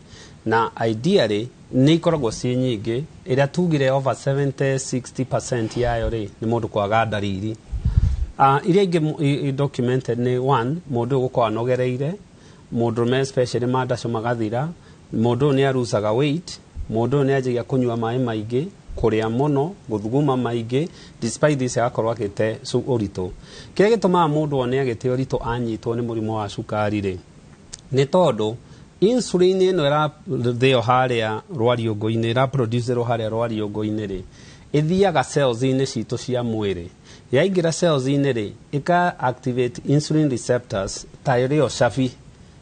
na ideally nĩ ikoragwo ciĩ nyingĩ ĩrĩa tugire over 70-60% yayo rĩ nĩ mũndũ kwaga ndariri. Iria ingĩ documented nĩ one, mũndũ gũkorwo anogereire, mũndũrũme especially mandaco magathira, mũndũ ũyũ nĩ arucaga weight, mũndũ ũyũ nĩ anjagia kũnyua maĩ maingĩ, kũrĩa mũno, gũthuguma maingĩ, despite this agakorwo agĩte ũritũ. Kĩrĩa gĩtũmaga mũndũ one agĩte ũritũ anyitwo nĩ mũrimũ wa cukari rĩ nĩ tondũ insulin ĩno ĩrathĩo harĩa rwariũngũ-inĩ, ĩraproducerwo harĩa rwariũngũ-inĩ rĩ, ĩthiaga cells-inĩ citũ cia mwĩrĩ. Yaingĩra cells-inĩ rĩ, ĩka activate insulin receptors ta ĩrĩo cabi,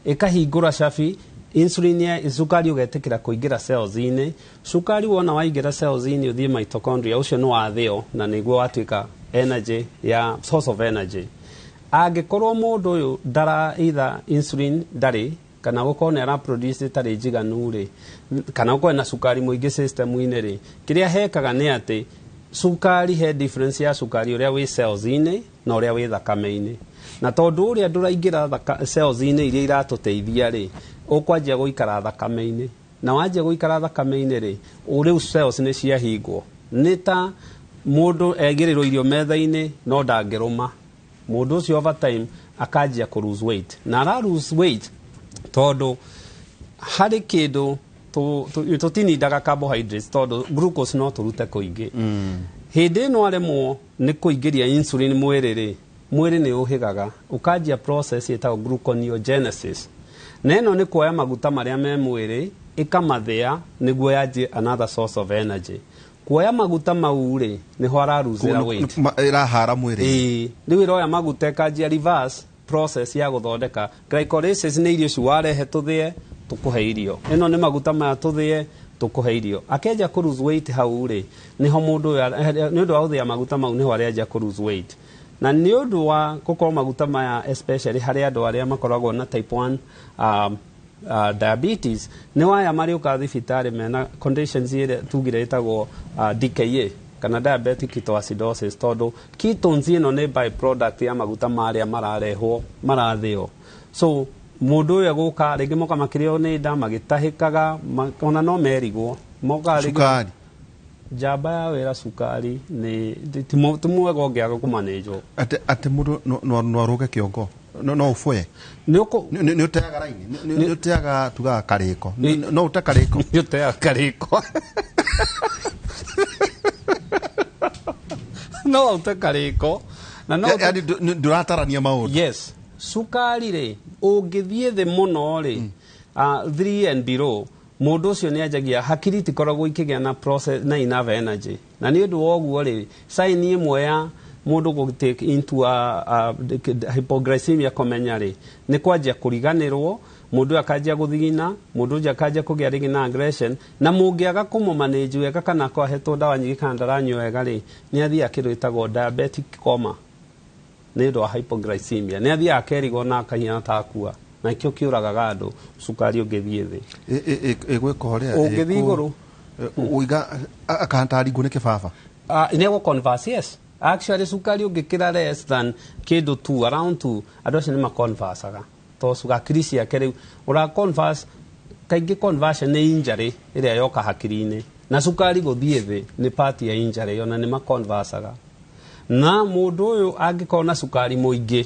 ĩkahingũra cabi, insulin ya cukari ũgetĩkĩra kũingĩra cells-inĩ. Cukari wona waingĩra cells-inĩ ũthiĩ mitochondria, ũcio nĩ wathĩo na nĩguo watuĩka energy ya source of energy. Angĩkorwo mũndũ ũyũ ndara either insulin ndarĩ Kana gũkorwo nĩ ara produce ĩtarĩ njiganu rĩ, kana gũkorwo na cukari mũingĩ system-inĩ rĩ, kĩrĩa hekaga nĩ atĩ cukari, he difference ya cukari ũrĩa wĩ cells-inĩ na ũrĩa wĩ thakame-inĩ. Na tondũ ũrĩa ndũraingĩra cells-inĩ iria iratũteithia rĩ, ũkwanjia gũikara thakame-inĩ. Na wanjia gũikara thakame-inĩ rĩ, rĩu cells nĩ ciahingwo. Nĩ ta mũndũ egĩrĩrwo irio metha-inĩ no ndangĩrũma. Mũndũ ũcio over time akanjia kũ lose weight, na ara lose weight tondũ harĩ kĩndũ tũtinindaga carbohydrates, tondũ glucose no tũrute kũingĩ. Hĩndĩ ĩno aremwo nĩ kũingĩria insulin mwĩrĩ rĩ, mwĩrĩ nĩ ũhĩgaga, ũkanjia process ĩtagwo gluconeogenesis, na ĩno nĩ kuoya maguta marĩa me mwĩrĩ ĩkamathĩa nĩguo yanjie another source of energy. Kuoya maguta mau rĩ, nĩho araruzĩra weight. Ĩrahara mwĩrĩ. Ĩĩ, rĩu ĩroya maguta ĩkanjia reverse process ya gũthondeka glycolysis. Nĩ irio ici warehe tũthĩe tũkũhe irio, ĩno nĩ maguta maya tũthĩe tũkũhe irio. Akenja kũ lose weight hau rĩ, nĩho mũndũ ũyũ nĩ ũndũ wa gũthĩa maguta mau nĩho arenja kũ lose weight. Na nĩ ũndũ wa gũkorwo maguta maya, especially harĩ andũ arĩa makoragwo na type 1 diabetes, nĩ waya marĩũka thibitarĩ mena conditions ĩrĩa tugire ĩtagwo DKA kana diabetic ketoacidosis, tondũ ketones ĩno nĩ byproduct ya maguta marĩa mararehwo marathĩo. So mũndũ ũyũ egũka rĩngĩ moka makĩrĩo nĩ nda, magĩtahĩkaga, ona no merigwo moka rĩngĩ. Cukari. Njamba ya wĩra, cukari nĩ ti mwega ũngĩaga kũmanĩnjwo. Atĩ mũndũ no arũge kĩongo, no ũbũe? Nĩ ũteaga raini, nĩ ũteaga, tugaga karĩko, no ũte karĩko? Nĩ ũteaga karĩko, no ũte karĩko na no Yaani ndũratarania maũndũ. Yes, cukari rĩ, ũngĩthiĩ thĩ mũno rĩ, 3 and below, mũndũ ũcio nĩ anjagia hakiri itikoragwo ikĩgĩa na process na enough energy. Na nĩ ũndũ wa ũguo rĩ, sign ĩmwe ya mũndũ gũ take into a hypoglycemia kũmenya rĩ, nĩ kwanjia kũriganĩrwo, mũndũ ũyũ akanjia gũthigina, mũndũ ũcio akanjia kũgĩa rĩngĩ na aggression. Na mũngĩaga kũmũmanage wega kana akorwo ahetwo ndawa nyingĩ kana ndaranyua wega rĩ, nĩ athiaga kĩndũ gĩtagwo diabetic coma nĩ ũndũ wa hypoglycemia. Nĩ athiaga akerigwo na akahiana ta akua, na kĩo kĩũragaga andũ cukari ũngĩthiĩ thĩ. Ĩgwĩka ũrĩa Ũngĩthiĩ igũrũ. Ũiga akantaringwo nĩ kĩbaba. Nĩ egũ converse, yes. Actually cukari ũngĩkĩra less than kĩndũ 2, around 2, andũ acio nĩ maconversaga tondũ hakiri ciake rĩu ũra converse. Kaingĩ conversion nĩ injury ĩrĩa yoka hakiri-inĩ, na cukari gũthiĩ thĩ nĩ part ya injury, ona nĩ maconversaga. Na mũndũ ũyũ angĩkorwo na cukari mũingĩ,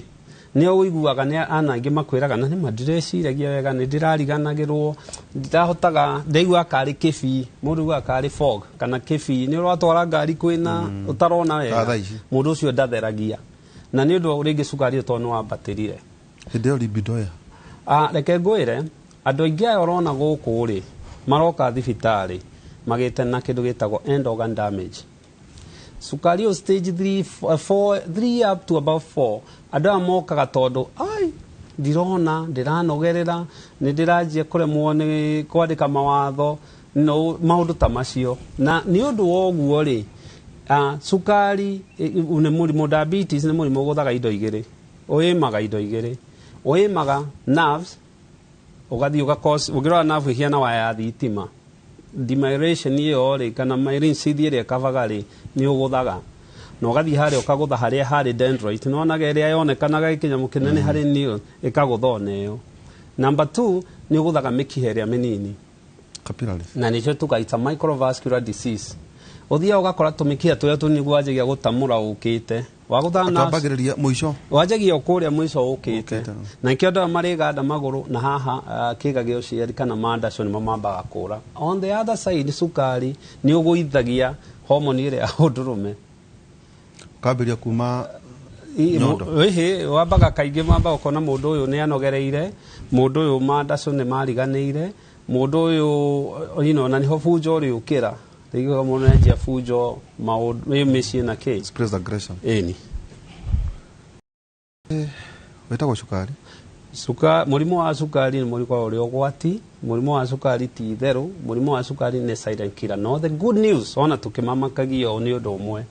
nĩ ũiguaga nĩ ana aingĩ makwĩraga na nĩma ndireciragia wega, nĩ ndĩrariganagĩrwo, ndirahotaga, ndaigua karĩ kĩbii. Mũndũ aiguaga karĩ fog kana kĩbii, nĩ ũratwara ngari kwĩna ũtarona wega. Tha ici. Mũndũ ũcio ndatheragia, na nĩ ũndũ rĩngĩ cukari ũyũ tondũ nĩ wambatĩrire. Hĩndĩ ĩyo libido ĩyo? Ah, reke ngwĩre, andũ aingĩ aya ũrona gũkũ rĩ, maroka thibitarĩ magĩte na kĩndũ gĩtagwo end organ damage. Cukari ũyũ stage 3, 4, 3 up to about 4, andũ aya mokaga tondũ ai ndirona, ndĩranogerera, nĩ ndĩranjia kũremwo nĩ kwandĩka mawatho, no maũndũ ta macio. Na nĩ ũndũ wa ũguo rĩ, cukari nĩ mũrimũ, diabetes nĩ mũrimũ ũgũthaga indo igĩrĩ, ũĩmaga indo igĩrĩ, ũĩmaga nerves, ũgathiĩ ũgakos. Ũngĩrora nerve ĩhiana waya ya thitima, demyelination ĩyo rĩ, kana myelin sheath ĩrĩa ĩkavaga rĩ, nĩ ũgũthaga na ũgathiĩ harĩa ũkagũtha harĩa harĩ dendrite, nĩwonaga ĩrĩa yonekanaga gĩkĩnyamũ kĩnene harĩ neuron, ĩkagũtha ona ĩyo. Number 2, nĩ ũgũthaga mĩkiha ĩrĩa mĩnini. Capillaries. Na nĩcio tugaita microvascular disease. Ũthiaga ũgakora tũmĩkiha tũrĩa tũnini gwanjagia gũtamũra ũkĩte wagũthaga nerves. Twambagĩrĩria mũico. Wanjagia o kũrĩa mũico ũkĩte, na nĩkĩo andũ aya marĩganda magũrũ na haha kĩga gĩa ũciari kana mandaco nĩmo mambaga kũra. On the other side, cukari nĩ ũgũithagia homoni ĩrĩa ya ũndũrũme. Ũkambĩrĩria kuma nyondo. Ĩhĩ, wambaga kaingĩ mambaga ũkona mũndũ ũyũ nĩ anogereire, mũndũ ũyũ mandaco nĩ mariganĩire, mũndũ ũyũ na nĩho bunjo ũrĩũkĩra. Rĩngĩ mũndũ nĩanjia bunjo maũndũ ĩ mĩciĩ na kĩ. Express aggression. Ĩni. Wĩtagwo cukari. Mũrimũ wa cukari nĩ mũrimũ ũrĩ ũgwati. Mũrimũ wa cukari ti itherũ, mũrimũ wa cukari nĩ silent killer. No the good news, ona tũkĩmamakagia ũũ, nĩ ũndũ ũmwe,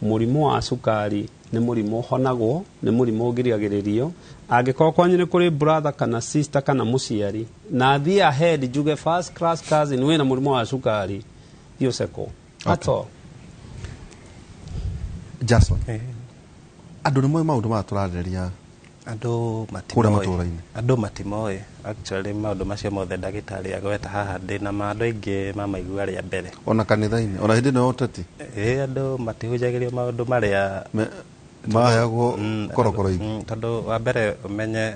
Mũrimũ wa cukari nĩ mũrimũ ũhonagwo, nĩ mũrimũ ũngĩrigagĩrĩrio. Angĩkorwo kwanyu nĩ kũrĩ brother kana sister kana mũciari, na thiĩ ahead njuge first class cousin wĩna mũrimũ wa cukari, thiĩ ũcekwo. That's all. Jason, andũ nĩ moĩ maũndũ maya tũrarĩrĩria? Andũ Kũrĩa matimoĩ. matũũra-inĩ. Andũ matimoĩ actually maũndũ macio mothe ndagĩtarĩ agweta haha. Ndĩna ma andũ aingĩ mamaigua rĩa mbere. Ona kanitha-inĩ, ona hĩndĩ ĩno ya ũteti? Ĩ, andũ matihunjagĩrio maũndũ marĩa Maheagwo korokoro-inĩ. Tondũ wa mbere ũmenye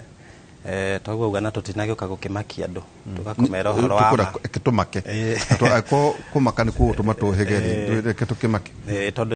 toguo uga na tũtinagĩũka gũkĩmakia andũ, tũgakũmera ũhoro wa ma. Reke tũmake. Angĩkorwo kũmaka nĩ kũgũtũma tũhĩge rĩ, reke tũkĩmake. Tondũ